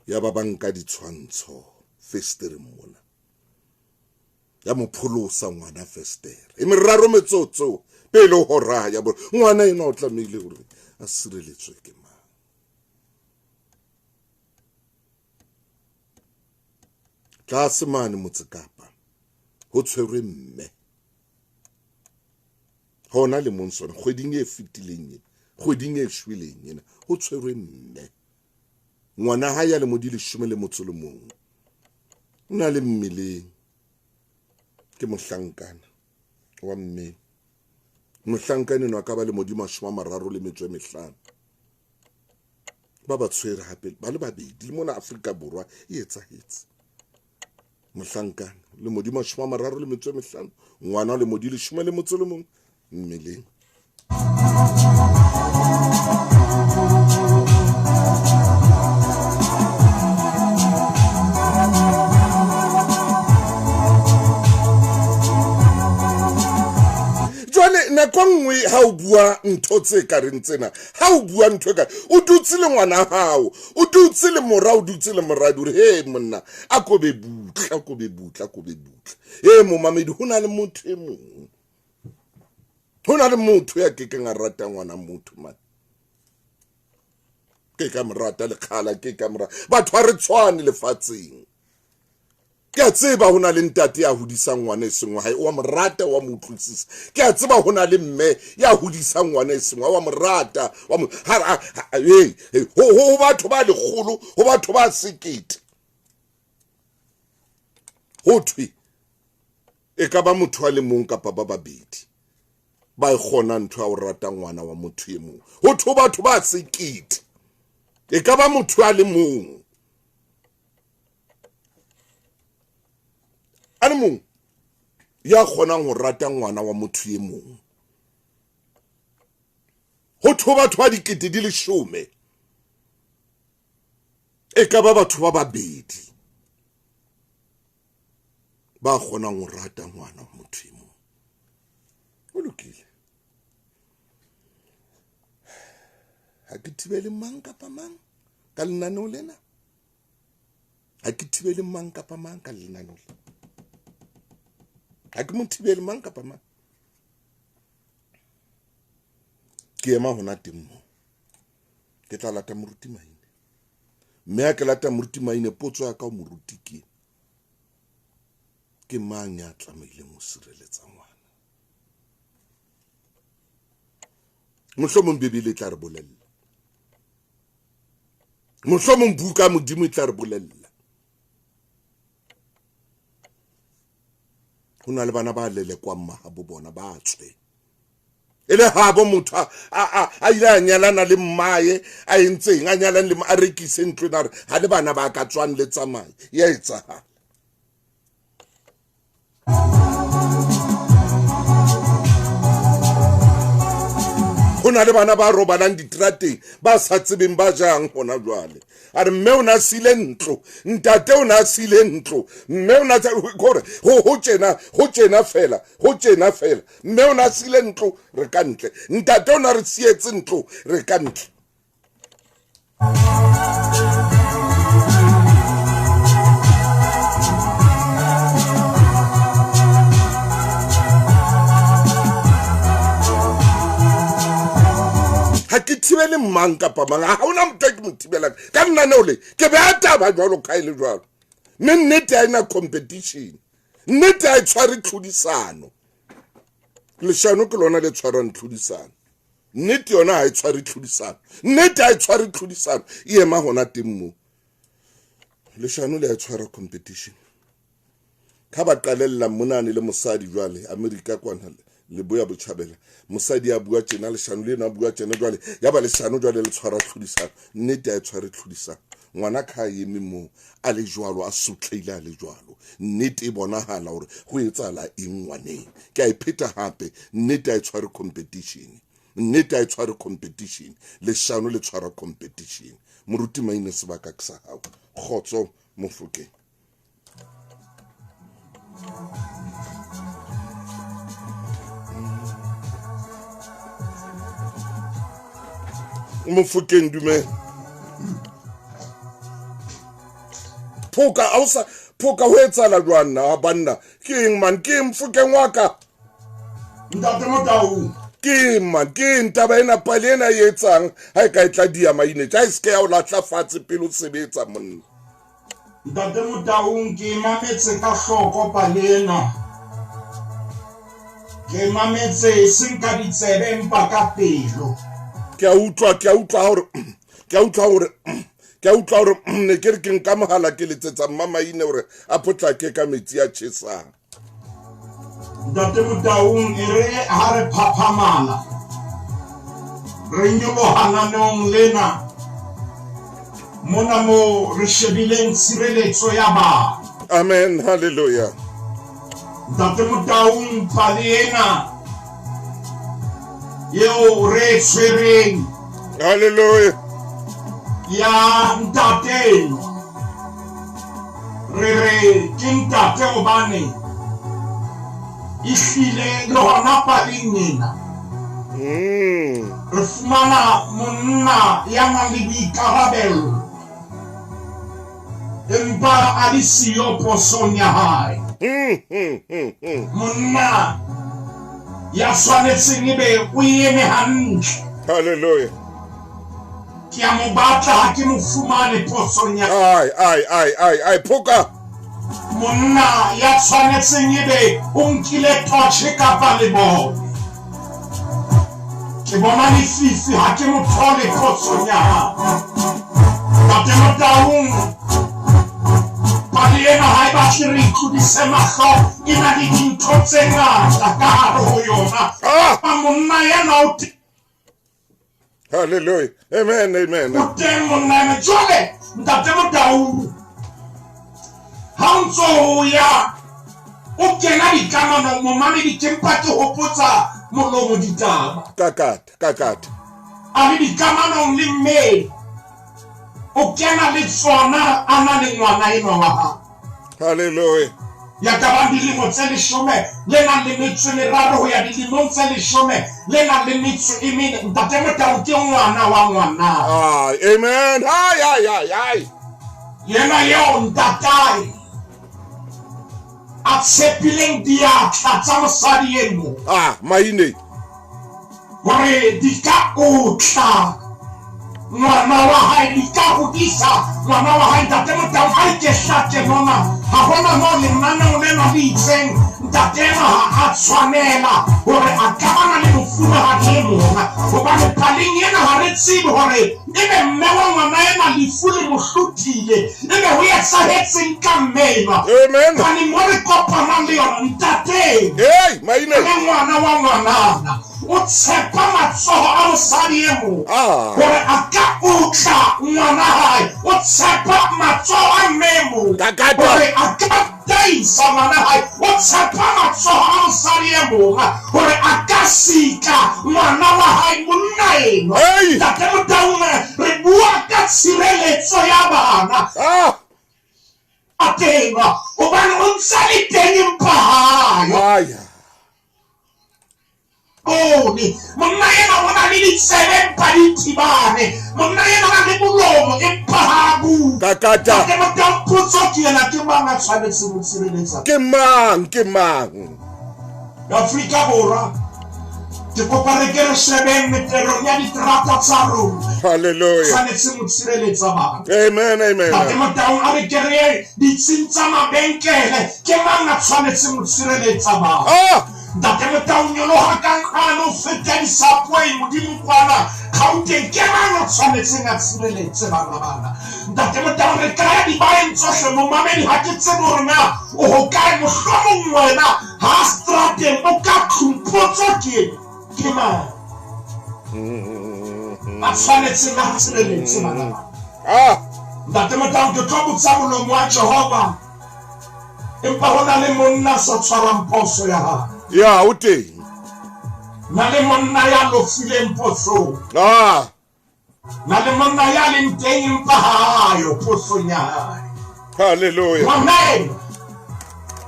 Ya ba ba nka ditshwantsho festereng mona. Ya mo pholosa ngwana festere. E meraro metsotso pele ho hora ya bo ngwana enwa o tlamehile hore a sireletswe ke mang. Tlase mane Motse Kapa. Ho tshwerwe mme hona lemong sona, kgweding e fetileng ena, kgweding e shweleng ena, ho tshwerwe mme ngwana hae ya lemo di 11, o na le mmeleng, ke mohlankana wa mme. Mohlankana enwa a ka ba lemo di 35. Ba ba tshwere hape ba le babedi le mona Afrika Borwa e etsahetse. Mohlankana lemo di 35, ngwana lemo di 11 mmeleng. Jwale nako nngwe ha o bua ntho tse ka reng tsena, ha o bua ntho e ka, o dutse le ngwana hao, o dutse le mora, o dutse le moradi, o re he monna, a ko be butle, a ko be butle, a ko be butle. He momamedi, ho na le motho e mong, ho na le motho ya kekeng a rata ngwana motho man. Ke ka mo rata lekgala, ke ka mo rata. Batho ha re tshwane lefatsheng. Ke a tseba ho na le ntate ya hodisang ngwana e seng wa hae, wa mo rata, wa mo utlwisisa. Ke a tseba ho na le mme ya hodisang ngwana e seng wa hae, wa mo rata, wa mo, ha, ha, ha, hey, hey, ho, ho, ho batho ba lekgolo, ho batho ba sekete. Ho thwe e ka ba motho a le mong kapa ba babedi ba e kgona ntho ya ho rata ngwana wa motho e mong. Ho thwe batho ba sekete e ka ba motho a le mong, a le mong ya kgonang ho rata ngwana wa motho e mong. Ho thwe batho ba dikete di leshome e ka ba batho ba babedi ba kgonang ho rata ngwana wa motho e mong. Ho lokile. Ha ke thibele mang kapa mang ka lenaneo lena. Ha ke thibele mang kapa mang ka lenaneo lena. Ha ke mo thibele mang kapa mang. Ke ema hona teng moo. Ke tla lata moruti Maine. Mme ha ke lata moruti Maine, potso ya ka ho moruti ke, ke mang ya tlamehileng ho sireletsa ngwana? Mohlomong Bibele e tla re bolella. Mohlomong buka ya Modimo e tla re bolella. Ho na le bana ba lelekwang mahabo bona, ba tswe. E le habo motho a ile a nyalana le mmae, a entseng, a nyalane le a rekise ntlo ena, a re ha le bana ba ka tswang le tsamaye. Ya etsahala. Ho na le bana ba robalang diterateng, ba sa tsebeng ba jang hona jwale. A re mme o na siile ntlo, ntate o na siile ntlo, mme o na tsa-, hore ho, ho tjena, ho tjena fela, ho tjena fela. Mme o na siile ntlo, re ka ntle. Ntate o na re sietse ntlo, re ka ntle. Ha ke thibele mang kapa mang, ha hona motho e ke mo thibelang ka lenaneo le. Ke beha taba jwalo ka e le jwalo. Mme nnete ha ena competition, nnete ha e tshware tlhodisano. Leshano ke lona le tshwarang tlhodisano. Nnete yona ha e tshware tlhodisano, nnete ha e tshware tlhodisano, e ema hona teng moo. Leshano le a tshwara competition. Kha ba qalella monane le mosadi jwale Amerika kwana leboya botjhabela, mosadi a bua tjena, leshano le ena a bua tjena, jwale ya ba leshano jwale le tshwara tlhodisano. Nnete ha e tshware tlhodisano. Ngwana kha a eme moo a le jwalo, a sotlehile a le jwalo, nnete e bonahala hore ho etsahala eng ngwaneng. Ke a e pheta hape, nnete ha e tshware competition, nnete ha e tshware competition, leshano le tshwara competition. Moruti Maine, sebaka ke sa hao. Kgotso Mofokeng. Mofokeng, dumela. Phoka, ha o sa phoka ho etsahala jwang na banna? Ke eng man? Ke eng Mofokeng wa ka? Ntate Motau. Ke eng man? Ke eng taba ena, pale ena e etsang ha e ka e tla dia maine? Ha e se ke ya o lahla fatshe pele o sebetsa monna. Ntate Motaung, ke e mametse ka hloko pale ena. Ke mametse e seng ka ditsebe empa ka pelo. Ke a utlwa, ke a utlwa hore, ke a utlwa hore, ke a utlwa hore ne ke re ke nka mohala ke letsetsa Mmamaine hore a potlake ka metsi a tjhesang. Ntate Motaung, e re ha re phaphamala re nyoloha naneong lena mona mo re shebileng tshireletso ya bana. Amen, hallelujah. Ntate Motaung, pale ena eo re e tshwereng, hallelujah, ya ntate re re ke ntate hobane ehlile le hona paleng ena re fumana monna ya nang le boikarabelo empa a le siyo posong ya hae. Monna ya tshwanetseng ebe o eme hantle. Hallelujah. Ke a mo batla ha ke mo fumane posong ya Ai, ai, ai, ai, ai, phoka. Monna ya tshwanetseng ebe o nkile torch kapa lebone. Ke bona lefifi ha ke mo thole posong ya hae. Ntate Motaung, pale ena ha e batle re itlodise mahlo, e na le dintho tse ngata ka hare ho yona. Monna ena o teng. Hallelujah. Amen, amen. O teng monna ena. Jwale, Ntate Motaung, ha o ntso o ya o kena dikamanong, momamedi, ke mpa ke hopotsa molomo ditaba. Kakata, kakata. A le dikamanong le mme, o kena le tsona a na le ngwana enwa wa hae. Hallelujah. Ya ka bang dilemo tse 13 le nang le metso e meraro ho ya dilemong tse 13 le nang le metso e mene. Ntate Motaung ke ngwana wa ngwana. Ai, amen. Ai, ai, ai, ai. Yena eo ntatae a tshepileng diatla tsa mosadi e mong. Ah, maine. Hore di ka otla ngwana wa hae, di ka hodisa ngwana wa hae. Ntate Motaung, ha ke hlake mona, ha hona moo lenaneo lena le itseng ntate enwa ha a tshwanela hore a ka bana le mofumahadi e mong, hobane paleng ena ha re tsebe hore ebe mme wa ngwana ena lefu le mo hlothile, ebe ho etsahetseng ka mme enwa. Amen. Hobane mo re kopanang le yona, ntate Hey, maine. le ngwana wa ngwanana o tshepa matsoho a mosadi e mong hore a ka otla ngwana hae, o tshepa matsoho a mme e mong hore a ka taisa ngwana hae, o tshepa matsoho a mosadi e mong hore a ka sika ngwana wa hae, monna enwa. Ntate Motaung, re bua ka tshireletso ya bana. A teng hobane o ntsa le teng empa ha ayo. Bone monna ena o na le ditsebe empa di thibane, monna ena o na le molomo empa ha a bue. Kakata. Ntate Motaung, potso ke ena, ke mang a tshwanetseng ho tshireletsa? Ke mang, ke mang? Afrika Borwa, ke kopa re ke re shebeng meterong ya diterata tsa rona. Hallelujah. Tshwanetseng ho tshireletsa bana. Amen, amen. Ntate Motaung, a re ke re ditsing tsa mabenkele, ke mang a tshwanetseng ho tshireletsa bana? Ntate Motaung, nyoloha ka nqane o feta disapweng modimo kwana Gauteng, ke mang a tshwanetseng a tshireletse bana bana? Ntate Motaung, re kaya dibaeng tsohle, momamedi, ha ke tsebe hore na o hokae, mohlomong wena ha strateng o ka tlung, potso ke mang a tshwanetseng a tshireletse bana bana? Ntate Motaung, ke tlo botsa molomo wa Jehova, empa ho na le monna a sa tshwarang phoso ya hae. Ya, o teng. Na le monna ya lofileng phosong. Na le monna ya leng teng empa ha ayo phosong ya hae. Hallelujah.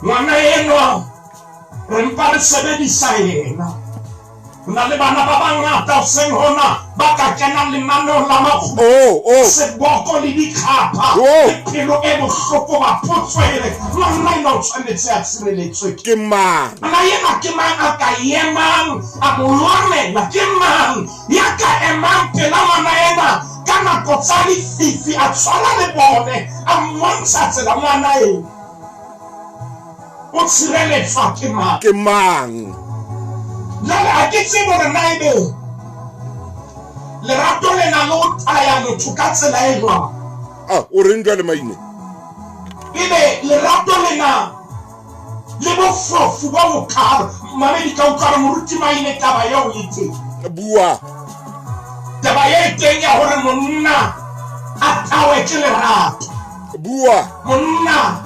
Ngwana enwa re mpa re sebedisa yena. Ho na le bana ba bangata hoseng hona ba ka kenang lenaneong la makgulo. Seboko le dikgapha, le pelo e bohloko ba potso e re, ngwana enwa o tshwanetse a tshireletswe. Ke mang? Ngwana ena ke mang a ka emang a mo lwanela? Ke mang ya ka emang pela ngwana ena ka nako tsa lefifi a tshwana le bone a mmontsha tsela? Ngwana eo o tshireletswa ke mang? Ke mang? Jwale ha ke tsebe hore na ebe lerato lena le o taya motho ka tsela e jwang. Ah, o reng jwale Maine? Ebe lerato lena le bofofu bo bokalo. Mamedi ka utlwa re moruti Maine taba eo e teng. Bua. Taba e teng ya hore monna a tawe ke lerato. Bua. Monna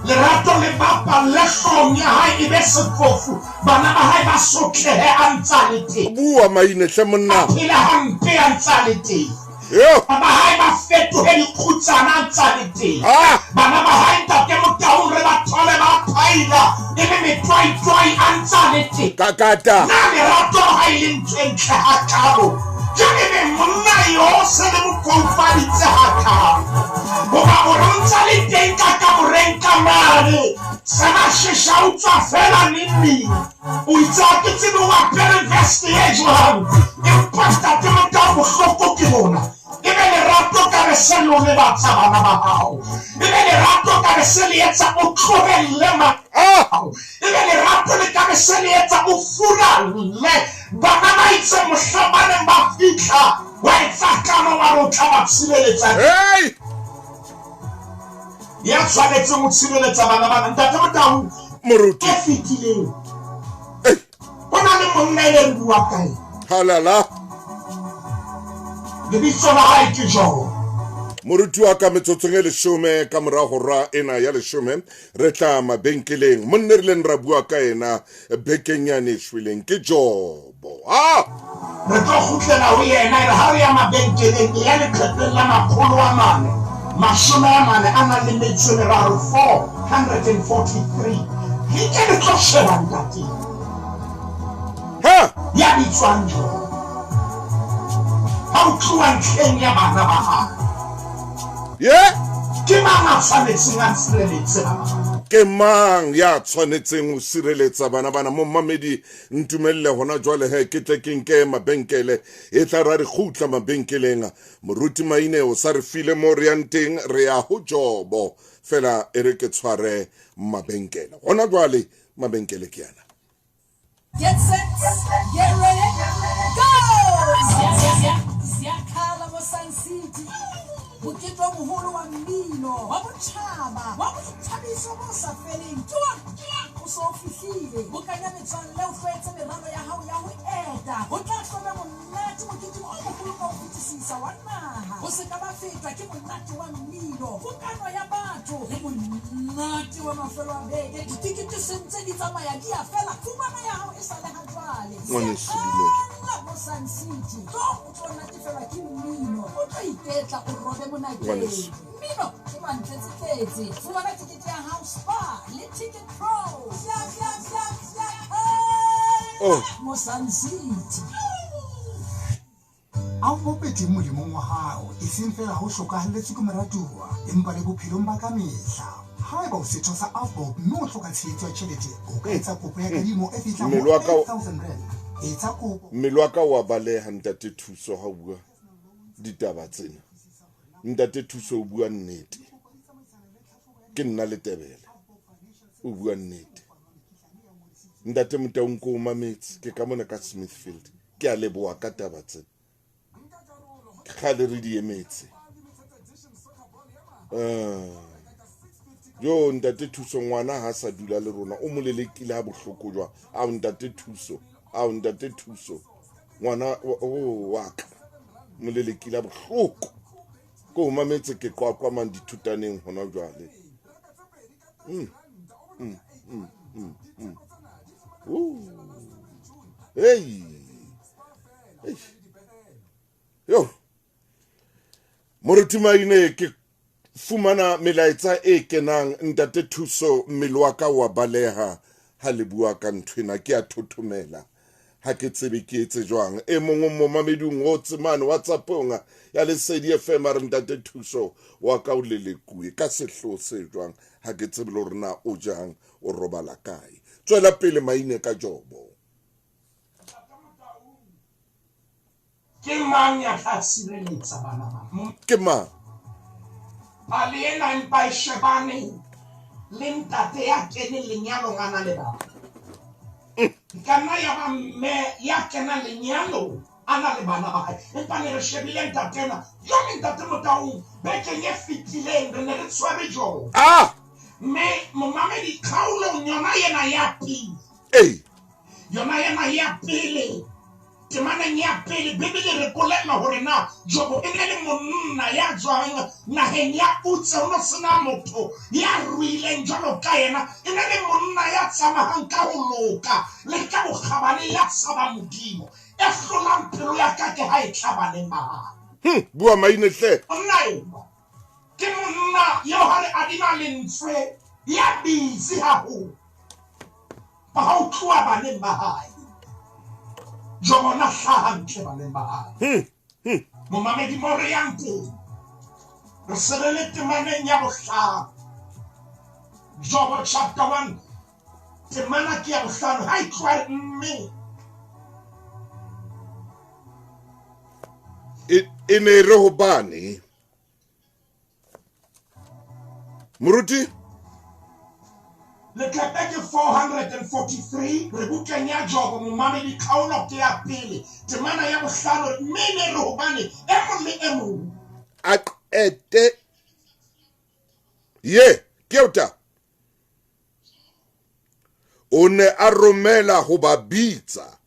lerato le bapalle hloohong ya hae e be sefofu, bana ba hae ba sotlehe a ntse a le teng. Bua Maine hle monna. A phele hampe a ntse a le teng. Yo. Bana ba hae ba fetohe dikgutsana a ntse a le teng. Ah. Bana ba hae ntate Motaung re ba thole ba phaila e le metwaitwai a ntse a le teng. Kakata. Na lerato ha e le ntho e ntle hakalo? Jwale ebe monna yo se le mo foufaditse hakalo? Hoba o re o ntse a le teng ka kamoreng ka mane, se ba shesha o tswa fela neng neng. O itse ha ke tsebe o apere vest e jwang, empa ntate Motau bohloko ke bona. Ebe lerato ka be se le o lebatsa bana ba hao. Ebe lerato ka be se le etsa o tlohelle ma Ah! Ebe lerato le ka be se le etsa o furalle bana ba itseng mohlang ba neng ba fihla wa etsa kano wa re o tla ba tshireletsa. Hey! Ya tshwanetseng ho tshireletsa bana bana ntate Motau Moruti. e fetileng. Hey! Ho na le monna e le re bua ka ena. Halala. Lebitso la hae ke Jobo. Moruti wa ka metsotsong e leshome ka mora hora ena ya leshome re tla mabenkeleng. Monna re leng ra bua ka ena bekeng yane e shweleng ke Jobo. Ah! Re tlo kgutlela ho yena e re ha re ya mabenkeleng e ya leqepheng la 443 443. Re ke re tlo sheba ntate Ha! ya bitswang Jobo. Ha o tloha ntlheng ya bana ba hae. Ye? Ke mang a tshwanetseng a tshireletse bana ba? Ke mang ya tshwanetseng ho sireletsa bana bana? Momamedi ntumelle hona jwale he ke tle ke nke mabenkele e tla ra re kgutla mabenkeleng. Moruti Maine o sa re file mo re yang teng, re ya ho Jobo. Fela e re ke tshware mabenkele. Hona jwale mabenkele ke ana. Get set, get ready, go! Ziyakhala mo Sun City. Mokete o moholo wa mmino wa botjhaba wa boithabiso bo sa feleng ke wa o so o fihlile. Bokanya metswalle o hlwetse meralo ya hao ya ho eta. Ho tla hlobe monate moketeng o moholo ka ho fetisisa wa naha. Ho se ka ba fetwa ke monate wa mmino, pokano ya batho le monate wa mafelo a beke. Ditikete se ntse di tsamaya di a fela. Fumana ya hao e sa le ha jwale. Ngwaneso dumela. Ziyakhala mo Sun City. Tlo o tlo natefelwa ke mmino, o tlo iketla o robe monakeng. Ngwaneso. Mmino ke mantletsetletse. Fumana tikete ya hao Spar le Ticket Pro. Oh. Mo Sun City. A o bopetse molemong wa hao, e seng fela ha o hlokahalletswe ke moratuwa, empa le bophelong ba ka mehla. Haeba o setho sa Avbob mme o hloka tshehetso ya tjhelete, o ka etsa kopo ya kadimo e fihlang ho Mmele wa ka o- 8,000 rand. Etsa kopo. Mmele wa ka wa baleha ntate Thuso ha o bua ditaba tsena. Ntate Thuso o bua nnete. Ke nna Letebele. O bua nnete. Ntate Motaung ko o mametse ke ka mona ka Smithfield. Ke a leboha ka taba tsena. Kgale re di emetse. Yo ntate Thuso ngwana ha sa dula le rona o mo lelekile ha bohloko jwang. Ao ntate Thuso, ao ntate Thuso. Ngwana o wa ka mo lelekile ha bohloko. Ko o mametse ke qwaqwa mang dithutaneng hona jwale. Hey. Hey. Yo. Moruti Maine ke fumana melaetsa e kenang ntate Thuso mmele wa ka wa baleha ha le bua ka nthwena ke a thothomela. Ha ke tsebe ke etse jwang. E mong o momamedi o ngotse mane WhatsApp-ong ya Lesedi FM a re ntate Thuso wa ka o lelekuwe ka sehloho se jwang. Ha ke tsebe le hore na o jang o robala kae. Tswela pele Maine ka Jobo. Ke mang ya tla tshireletsa bana ba? Ke mang? Pale ena empa e shebane le ntate ya keneng lenyalong a na le bana. E ka nna ya ba mme ya kenang lenyalong a na le bana ba hae. Empa ne re shebile ntate enwa. Jwale ntate Motaung, bekeng e fetileng re ne re tshwere Jobo. Ah! Mme momamedi kgaolong yona ena ya pele. Ee. Yona ena ya pele, temaneng ya pele, Bibele re bolella hore na Jobo e ne le monna ya tswang naheng ya Utse, ho no sena motho ya ruileng jwalo ka yena. E ne le monna ya tsamayang ka ho loka le ka bokgabane, ya tshabang Modimo. E hlolang pelo ya ka ke ha e tla baneng ba hae. Bua maine hle. Monna enwa ke monna eo ha re adima lentswe ya busy haholo. Ba ha o tloha baneng ba hae. Jobo na hlaha ntle baneng ba hae. Momamedi mo re yang teng, re se re le temaneng ya bohlano. Jobo chapter 1, temana ke ya bohlano. Ha e tloha re mme. E ne re hobane Moruti? Leqephe ke 443, re bukeng ya Jobo, momamedi, kgaolo ke ya pele, temana ya bohlano, mme ne re hobane e mong le e mong a qete ye ke eo ta o ne a romela ho ba bitsa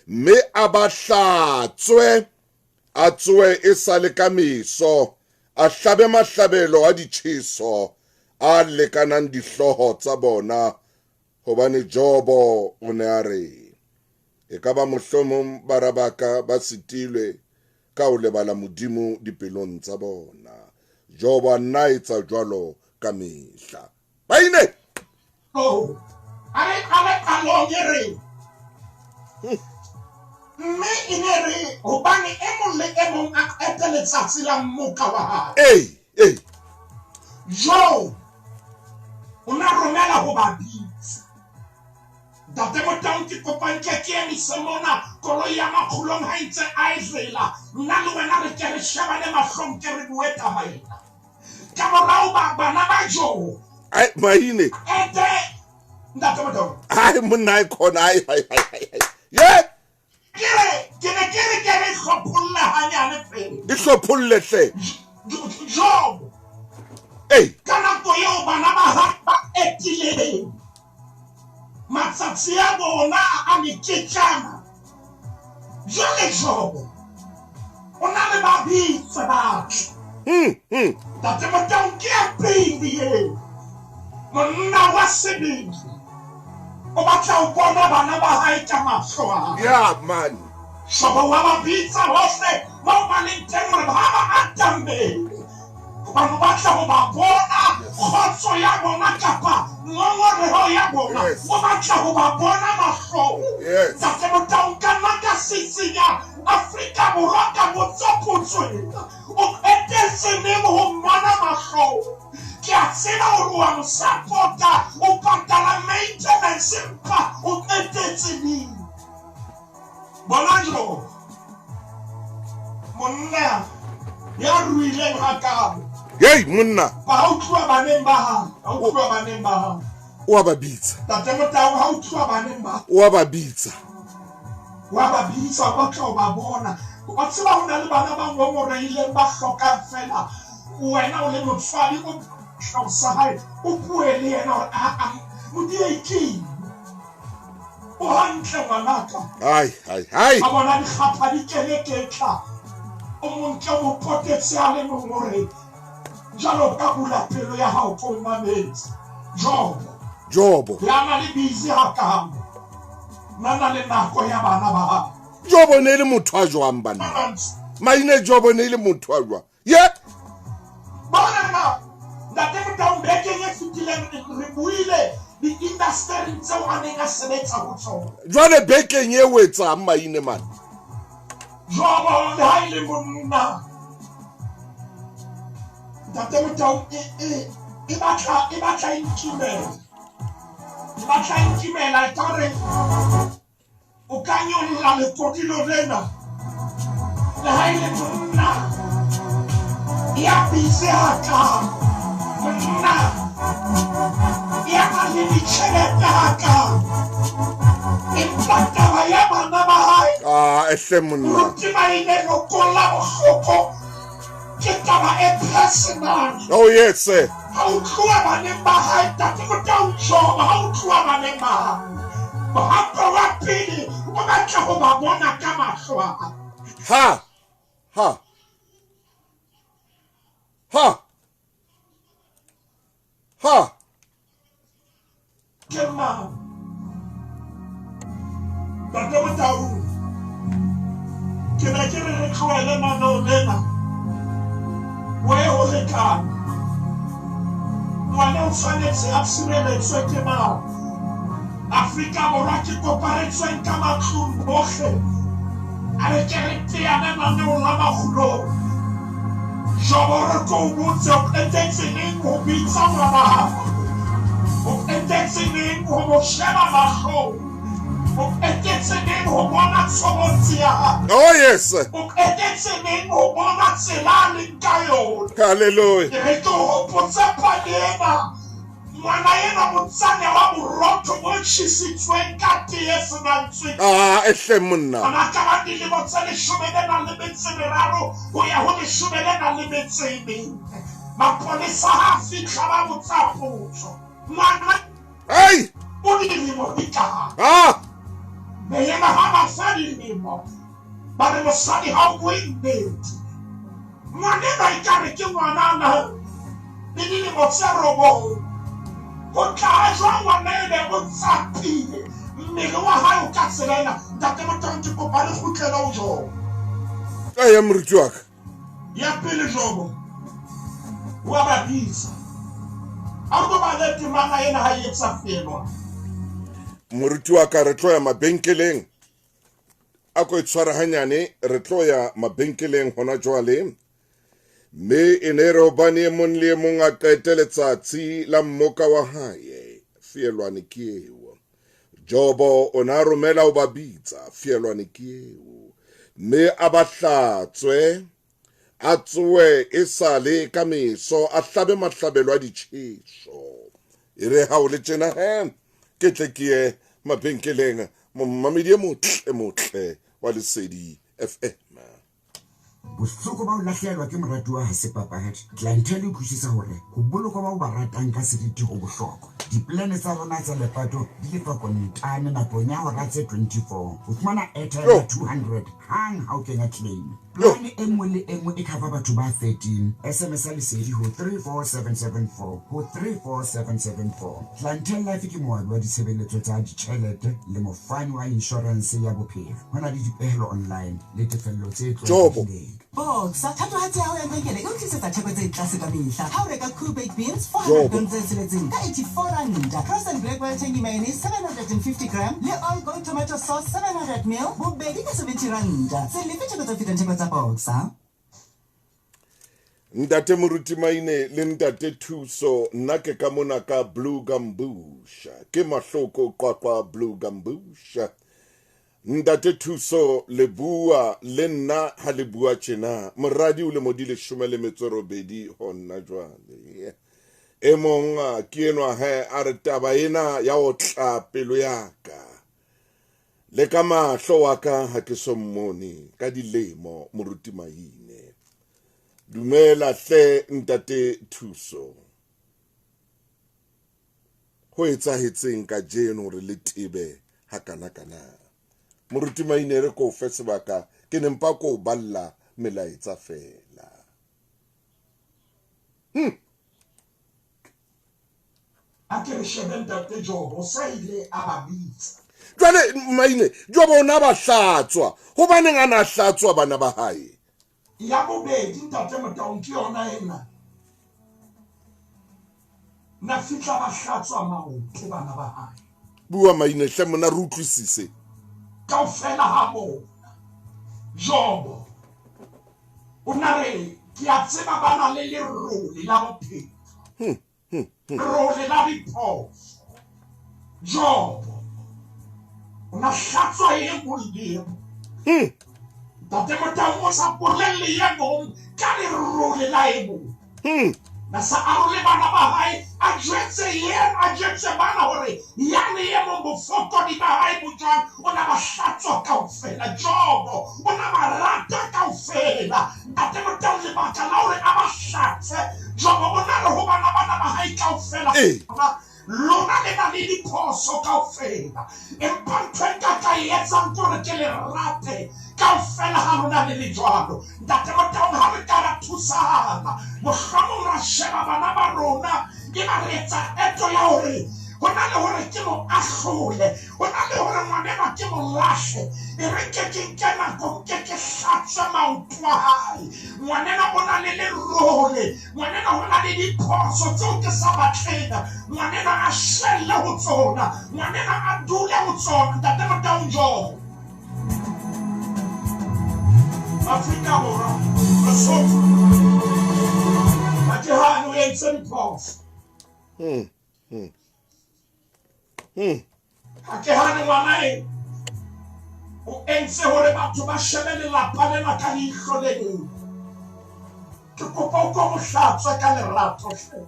mme a ba hlatswe, a tsoe e sa le ka meso, a hlabe mahlabelo a ditjheso a lekanang dihlooho tsa bona, hobane Jobo o ne a re, e ka ba mohlomong bara ba ka ba sitilwe ka ho lebala Modimo dipelong tsa bona. Jobo a nna etsa jwalo ka mehla. Maine! Oh, a re qale qalong e re, mme e ne re hobane e mong le e mong a qete letsatsi la mmoka wa hae. Ee, ee. Job o na romela ho ba bitsa. Ntate Motaung, ke kopa nke ke emise mona koloi ya makgulong ha e ntse a e tsela. Nna le wena re ke re shebane mahlong ke re bue taba ena. Ka morao ba bana ba Job. Ai, maine. Ete, Ntate Motaung. Ai, monna ai khona, ai, ai, ai, ai, ai. Ye! Ke re, ke ne ke re ke re hlopholle hanyane fela. E hlopholle hle. Job. Ei. Ka nako eo bana ba hae ba etileng matsatsi a bona a meketjana. Jwale Job o na le ba bitse batho. Ntate Motaung ke ya pele eo. Monna wa sebele o batla ho bona bana ba hae ka mahlo a hae. Yeah, man. Jobo wa ba bitsa hohle moo ba leng teng hore ba ba atamele. Hobane o batla ho ba bona kgotso ya bona kapa ngongoreho ya bona. O batla ho ba bona mahlong. Ntate Motaung, ka nna ka sisinya Afrika Borwa ka botsa potso ena. O qetetse neng ho mmona mahlong? Ke a tseba hore wa mo support-a, o patala maintenance, empa o qetetse neng? Bona Jobo, monna ya ruileng hakalo. Hey, monna. Ba ha o tloha baneng ba hae, ha o tloha baneng ba hae. O a ba bitsa. Ntate Motaung, ha o tloha baneng ba. O a ba bitsa. Wa ba bitsa, o batla ho ba bona. Wa tseba ho na le bana ba ngongorehileng ba hlokang fela wena o le motswadi o tlosa hae, o bue le yena hore a Modimo ke eng? O hantle ngwanaka. Ai, ai, ai. A bona dikgapha di keleketla. O montle o mo potetse a le mong hore jwalo ka bula pelo ya hao ko mametse. Jobo. Jobo. Ya na le busy hakalo. Nna le nako ya bana ba hao. Jobo ne le motho a jwang banna? Maine Jobo ne le motho a jwang? Ye. Bona na, Ntate Motaung, bekeng e fetileng re buile di-industry tseo a neng a sebetsa ho tsona. Jwale bekeng e o etsang maine man? Jobo le ha e le monna. Ntate Motaung, e batla e nkimela. E batla e nkimela ekare o ka nyolla lekodilo lena. Le ha e le monna ya busy hakalo, monna ya nang le ditjhelete hakalo, empa Ah, hle monna. Moruti Maine lokolla bohloko ke taba e personal. Oh yes. Sir. Ha o tloha baneng ba hae ntate Motau Jobo, ha o tloha baneng ba hae. Mohato wa pele o batla ho ba bona ka mahlo a hae. Ha. Ha. Ha. Ha. Ke mang? Ntate Motaung, ke ne ke re re tlohele naneo lena o ye ho lekana. Ngwana o tshwanetse a tshireletswe ke mang? Afrika Borwa ke kopa re tsweng ka matlung bohle. A re ke re teane naneong la makgulong. Jobo re ko o botse o qetetse neng ho bitsa ngwana hao? O qetetse neng ho mo sheba mahlong? O qetetse neng ho bona tshobotsi ya hae? Oh yes. O qetetse neng ho bona tsela a leng ka yona? Hallelujah. Ke re ke o hopotse pale ena. Ngwana enwa motsana wa borotho bo tjhesitsweng ka tee e se nang tswekere. Ah, ehle monna. O na ka ba dilemo tse leshome le nang le metso e meraro ho ya ho leshome le nang le metso e mene. Mapolesa ha a fihla ba botsa potso. Ngwana Hey! o dilemo di kae? Ah! Mme yena ha ba fa dilemo, ba re mosadi ha o bue nnete. Ngwanenwa ekare ke ngwanana le dilemo tse robong. Ho tla jwang ngwana ebe o tsapile mmele wa hae o ka tsela ena? Ntate Motaung ke kopa re kgutlele ho Jobo. Eya moruti wa ka. Ya pele Jobo o a ba bitsa. A ko bale temana ena ha e etsa felwa. Moruti wa ka re tlo ya mabenkeleng. A ko e tshware hanyane re tlo ya mabenkeleng hona jwale. Mme e ne re hobane e mong le e mong a qete letsatsi la mmoka wa hae, feelwane ke eo. Jobo o ne a romela ho ba bitsa, feelwane ke eo. Mme a ba hlatswe, a tsoe e sale ka meso, a hlabe mahlabelo a ditjheso. E re ha o le tjena he, ke tle ke ye mabenkeleng, momamedi e motle motle wa Lesedi FM. Bohloko ba ho lahlehelwa ke moratuwa ha se papadi. Clientele e utlwisisa hore ho bolokwa ba o ba ratang ka seriti ho bohlokwa. Dipolane tsa rona tsa lepato di lefa kontane nakong ya hora tse 24. O fumana airtime ya 200 hang ha o kenya claim. Plane e nngwe le e nngwe e cover batho ba 13. SMS-a Lesedi ho 34774 ho 34774. Clientele Life ke moabi wa ditshebeletso tsa ditjhelete le mofani wa inshorense ya bophelo. Ho na le dipehelo online le tefello tse Jobo. tlwaelehileng. Boxer, thatohatsi ya hao ya lebenkele e o tlisetsa theko tse tlase ka mehla. Ha o reka Cool Baked Beans 400 Jobo. gram tse tsheletseng ka 84 ranta, Cross and Blackwell Tangy Mayonnaise 750 gram le All Gold Tomato Sauce 700 ml bobedi ka 70 ranta. Se lefe theko tse fetang theko tsa Boxer. Ntate Moruti Maine le Ntate Thuso, nna ke ka mona ka Blue Gambusha. Ke Mahloko Qwaqwa Blue Gambusha. Ntate Thuso le bua le nna ha le bua tjena. Moradi o lemo di leshome le metso e robedi hona jwale. E mong ke enwa he a re taba ena ya otla pelo ya ka. Le ka mahlo wa ka ha ke so mmone ka dilemo Moruti Maine. Dumela hle Ntate Thuso. Ho etsahetseng kajeno hore le tebe hakana-kana? Moruti Maine re ko fe sebaka ke ne mpa ko balla melaetsa fela. A ke re shebe Ntate Jobo sa ile a ba bitsa. Jwale Maine, Jobo o na ba hlatswa. Hobaneng a na hlatswa bana ba hae? Ya bobedi Ntate Motaung ke yona ena. Na fihla ba hlatswa maoto bana ba hae. Bua Maine hle mona re utlwisise. Kaofela ha bona. Jobo o na re ke a tseba ba na le lerole la bophelo. Lerole la diphoso. Jobo o na hlatswa e mong le e mong. Ntate Motaung o sa bolelle e mong ka lerole la e mong. Na sa arole bana ba hae, a jwetse yena, a jwetse bana hore yane e mong bofokodi ba hae bo jwang, o na ba hlatswa kaofela. Jobo o na ba rata kaofela. Ntate Motaung, lebaka la hore a ba hlatswe, Jobo o na re ho bana bana ba hae kaofela, lona le na le diphoso kaofela, empa ntho e nka ka e etsang ke hore ke le rate kaofela ha lona le le jwalo. Ntate Motaung, ha re ka ra thusana, mohlomong ra sheba bana ba rona, e ba re etsa qeto ya hore ho na le hore ke mo ahlole, ho na le hore ngwanenwa ke mo lahle, e re nke ke nke nako, nke ke hlatswe maoto a hae. Ngwanenwa o na le lerole, ngwanenwa ho na le diphoso tseo ke sa batleng, ngwanenwa a shwelle ho tsona, ngwanenwa a dule ho tsona. Ntate Motaung, Jobo Afrika Borwa, Lesotho, Matehane o entse diphoso. Ha ke hane ngwana e o entse hore batho ba shebe lelapa lena ka leihlo le leng. Ke kopa o ko mo hlatswe ka lerato hle.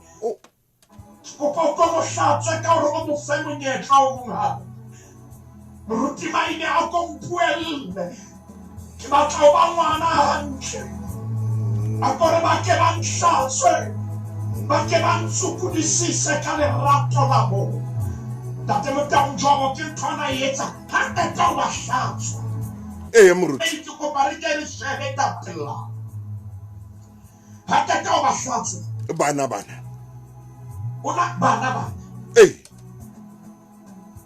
Ke kopa o ko mo hlatswe ka hore o mo fe monyetla o mong hape. Moruti Maine a ko mpuelle. Ke batla ho ba ngwana hantle. A ko re ba ke ba nhlatswe, ba ke ba ntsukudisise ka lerato la bona. Ntate Motaung, Jobo ke ntho ana e etsa ha qeta ho ba hlatswa. Ee, moruti. Ke kopa re ke re shebe tatelano. Ha qeta ho ba hlatswa. Bana bana. O na bana bana. Ee.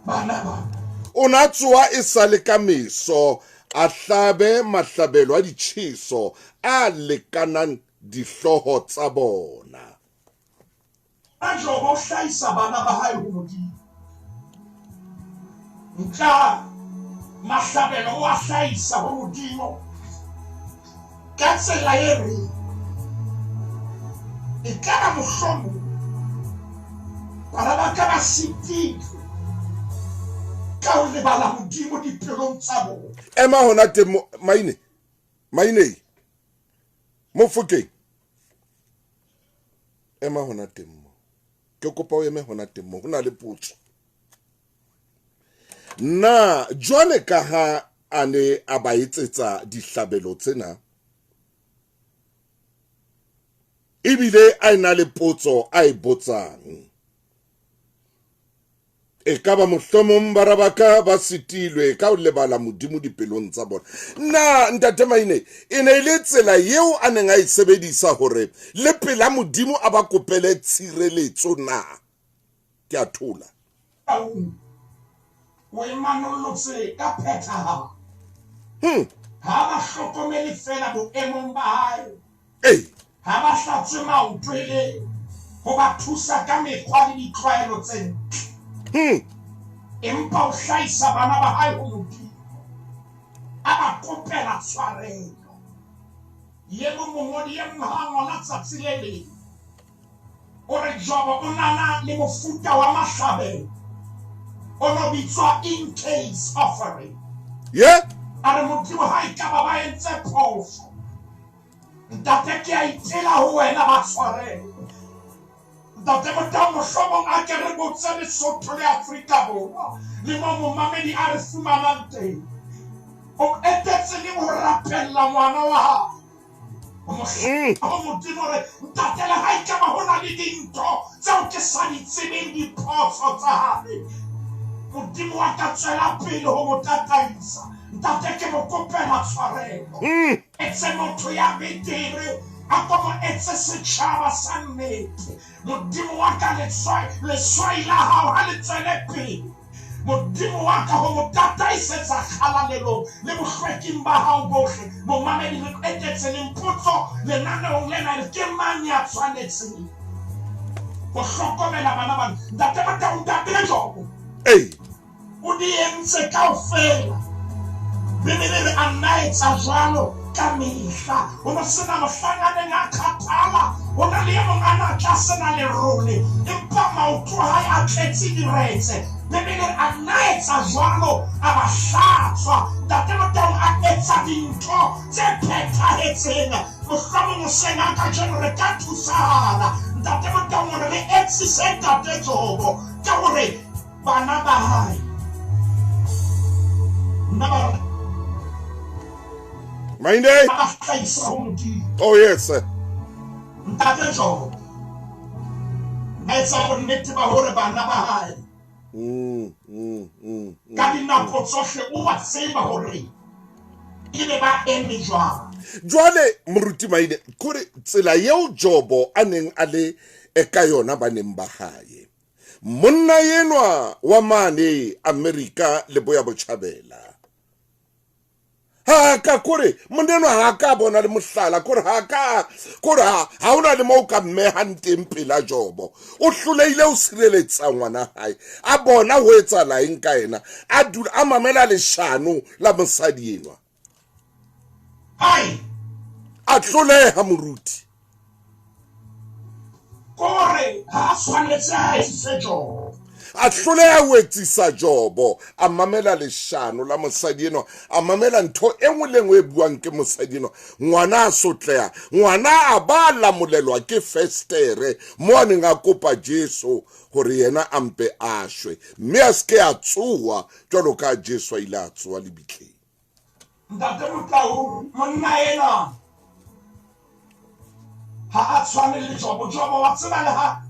Bana bana. O na tsoa e sale ka meso, a hlabe mahlabelo a ditjheso a lekanang dihlooho tsa bona. A Jobo o hlahisa bana ba hae ho Modimo. Nka mahlabelo o a hlahisa ho Modimo ka tsela e reng e ka ba mohlomong bana ba ka ba sitilwe ka ho lebala Modimo dipelong tsa bona. Ema hona teng Maine, Maine, Mofokeng. Ema hona teng mo. Ke kopa o eme hona teng mo, ho na le potso. Na jwale ka ha a ne a ba etsetsa dihlabelo tsena, ebile a ena le potso a e botsang, e ka ba mohlomong bara ba ka ba sitilwe ka ho lebala Modimo dipelong tsa bona. Na Ntate Maine, e ne e le tsela eo a neng a e sebedisa hore le pela Modimo a ba kopele tshireletso na? Ke a thola. O e manollotse ka phethahalo. Ha ba hlokomele feela boemong ba hae. Ha ba hlatswe maoto e le ho ba thusa ka mekgwa le ditlwaelo tse ntle. Empa o hlahisa bana ba hae ho Modimo, a ba kopela tshwarelo. Ye mong mongodi e mong ha a ngola tsatsi le leng, o re Jobo o nana le mofuta wa mahlabelo o no bitswa in case offering. A re Modimo ha e ka ba ba entse phoso, Ntate ke a itela ho wena, ba tshwarele. Ntate Motaung, mohlomong a ke re botse Lesotho le Afrika Borwa le mo momamedi a re fumanang teng. O etetse neng ho rapella ngwana wa hao? Ho Modimo re, Ntate, le ha e ka ba ho na le dintho tseo ke sa di tsebeng, diphoso tsa hae, Modimo wa ka tswela pele ho mo tataisa. Ntate, ke mo kopela tshwarelo. Etse motho ya betere, a ko mo etse setjhaba sa nnete. Modimo wa ka, leswai la hao ha le tswele pele. Modimo wa ka ho mo tataisetsa kgalalelong le bohlweking ba hao bohle. Momamedi, re qetetse leng potso lenaneong lena, e re ke mang ya tshwanetseng ho hlokomela bana bana? Ntate Motaung, Ntate Jobo o di entse kaofela. Bibele re a nna etsa jwalo ka mehla. Ho no sena mohlang a neng a kgathala. Ho na le e mong a na tla sena lerole, empa maoto a hae a tletse diretse. Bibele re a nna etsa jwalo, a ba hlatswa. Ntate Motaung a etsa dintho tse phethahetseng. Mohlomong hoseng ha kajeno re ka thusahala. Ntate Motaung hore re etsise Ntate Jobo ka hore bana ba hae nna ba Maine ba hlahisa ho Modimo. Oh yes. Ntate Jobo a etsa bonnete ba hore bana ba hae ka dinako tsohle o a tseba hore ebe ba eme jwang. Jwale Moruti Maine, kore tsela eo Jobo a neng a le ka yona baneng ba hae, monna enwa wa mane Amerika leboya botjhabela, ha ka kore monna enwa ha ka bona le mohlala, kore ha ka kore ha hona le moo ka mmehang teng pela Jobo. O hlolehile ho sireletsa ngwana hae, a bona ho etsahala eng ka yena, a dula a mamela leshano la mosadi enwa. Hai! A hloleha moruti. Kore ha a tshwanetse a etsise Jobo. A hloleha ho etsisa Jobo, a mamela leshano la mosadi enwa, a mamela ntho e nngwe le nngwe e buang ke mosadi enwa. Ngwana a sotleha, ngwana a ba lamolelwa ke festere mo a neng a kopa Jesu hore yena a mpe a shwe, mme a se ke a tsoha jwalo ka Jesu a ile a tsoha lebitleng. Ntate Motau, monna enwa ha a tshwane le Jobo. Jobo wa tseba le ha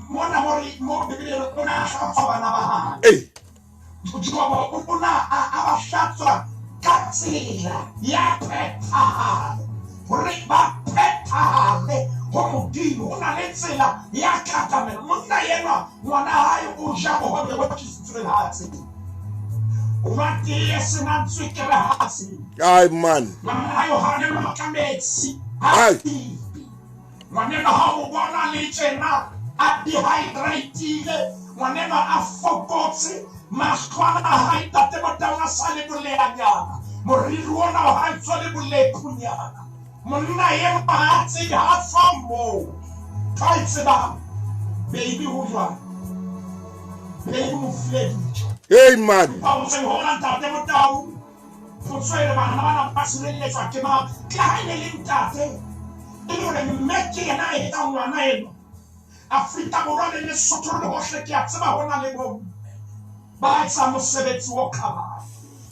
mona mo re mo Bibeleng o ne a hlatswa bana ba hae. Ei. Jobo o ne a ba hlatswa ka tsela ya phethahalo, hore ba phethahale ho Modimo. Ho na le tsela ya katamelo. Monna enwa ngwana hae o ja bohobe bo tlisitsweng ha tsebe. O nwa tee e senang tswekere ha tsebe. Ai man. Ngwana hae o hanelwa ka metsi ha Ai. tsebe. Ngwanenwa ha o bona le tjena a dehydrate-ile, ngwanenwa a fokotse, mahlwana a hae ntate Motaung a sa le boleyanyana, moriri ona wa hae tswa le bolephunyana. Monna enwa ha a tsebe ha tswa moo. Ka e tsebang, baby ho jwang? Baby mo file dijo. Hey man. Ba hoseng hona ntate Motaung, potso e re bana bana ba sireletswa ke mang? Ke ha e ne le ntate, e le hore mme ke yena a etsang ngwana enwa. Afrika Borwa le Lesotho le hohle ke a tseba ho na le bomme ba etsang mosebetsi o kgabane.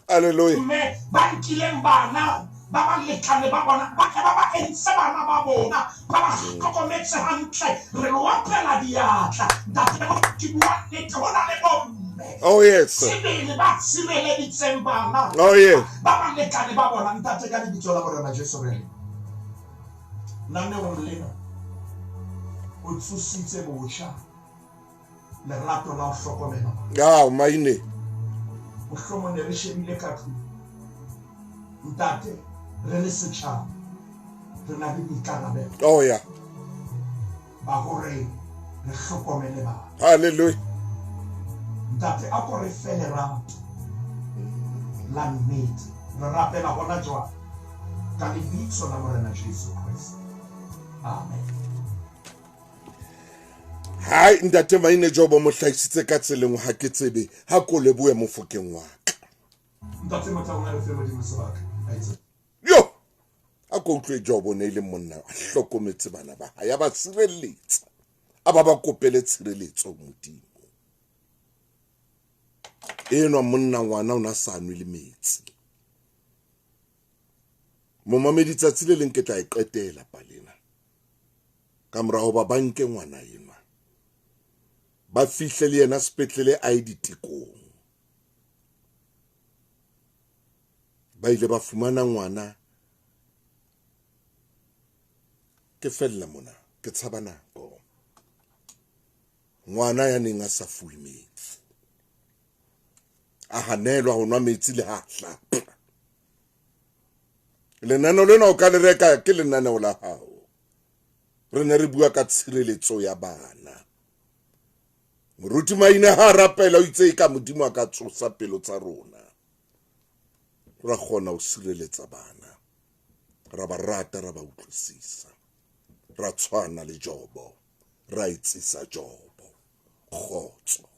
Hallelujah. Mme ba nkileng bana ba balekane ba bona, ba tle ba ba entse bana ba bona, ba ba hlokometse hantle. Re lo opela diatla. Ntate, ke bua nnete, ho na le bomme. Oh yes. Sebele ba tshireleditseng bana. Oh yes. Ba balekane ba bona. Ntate, ka lebitso la Morena Jesu re re, naneong lena o tsositse botjha lerato la ho hlokomela bana. Ah, maine. Mohlomong ne re shebile ka tlung. Ntate, re le setjhaba, re na le boikarabelo. Oh yeah. Ba hore re hlokomele bana. Hallelujah. Ntate, a ko re fe lerato la nnete. Re rapela hona jwale ka lebitso la Morena Jesu Kreste. Amen. Hai ntate Maine Jobo mo hlahisitse ka tseleng ha ke tsebe ha ko lebohe mofokeng wa ka. Ntate Motaung a re fe Modimo sebaka. A itse. Yo! A ko utlwe Jobo ne e le monna a hlokometse bana ba hae, a ba sireletsa, a ba ba kopele tshireletso Modimo. Enwa monna ngwana o na sa nwe le metsi. Momamedi tsatsi le leng ke tla e qetela palena. Ka mora hoba ba nke ngwana enwa, ba fihle le yena sepetlele a ye ditekong. Ba ile ba fumana ngwana. Ke fella mona, ke tshaba nako. Ngwana ya neng a sa fuwe metsi, a hanelwa ho nwa metsi le ha hlapa. Lenaneo lena o ka le reka, ke lenaneo la hao. Re ne re bua ka tshireletso ya bana. Moruti Maine ha rapela o itse ka Modimo a ka tsosa pelo tsa rona, ra kgona ho sireletsa bana, ra ba rata, ra ba utlwisisa, ra tshwana le Jobo, ra etsisa Jobo. Kgotso.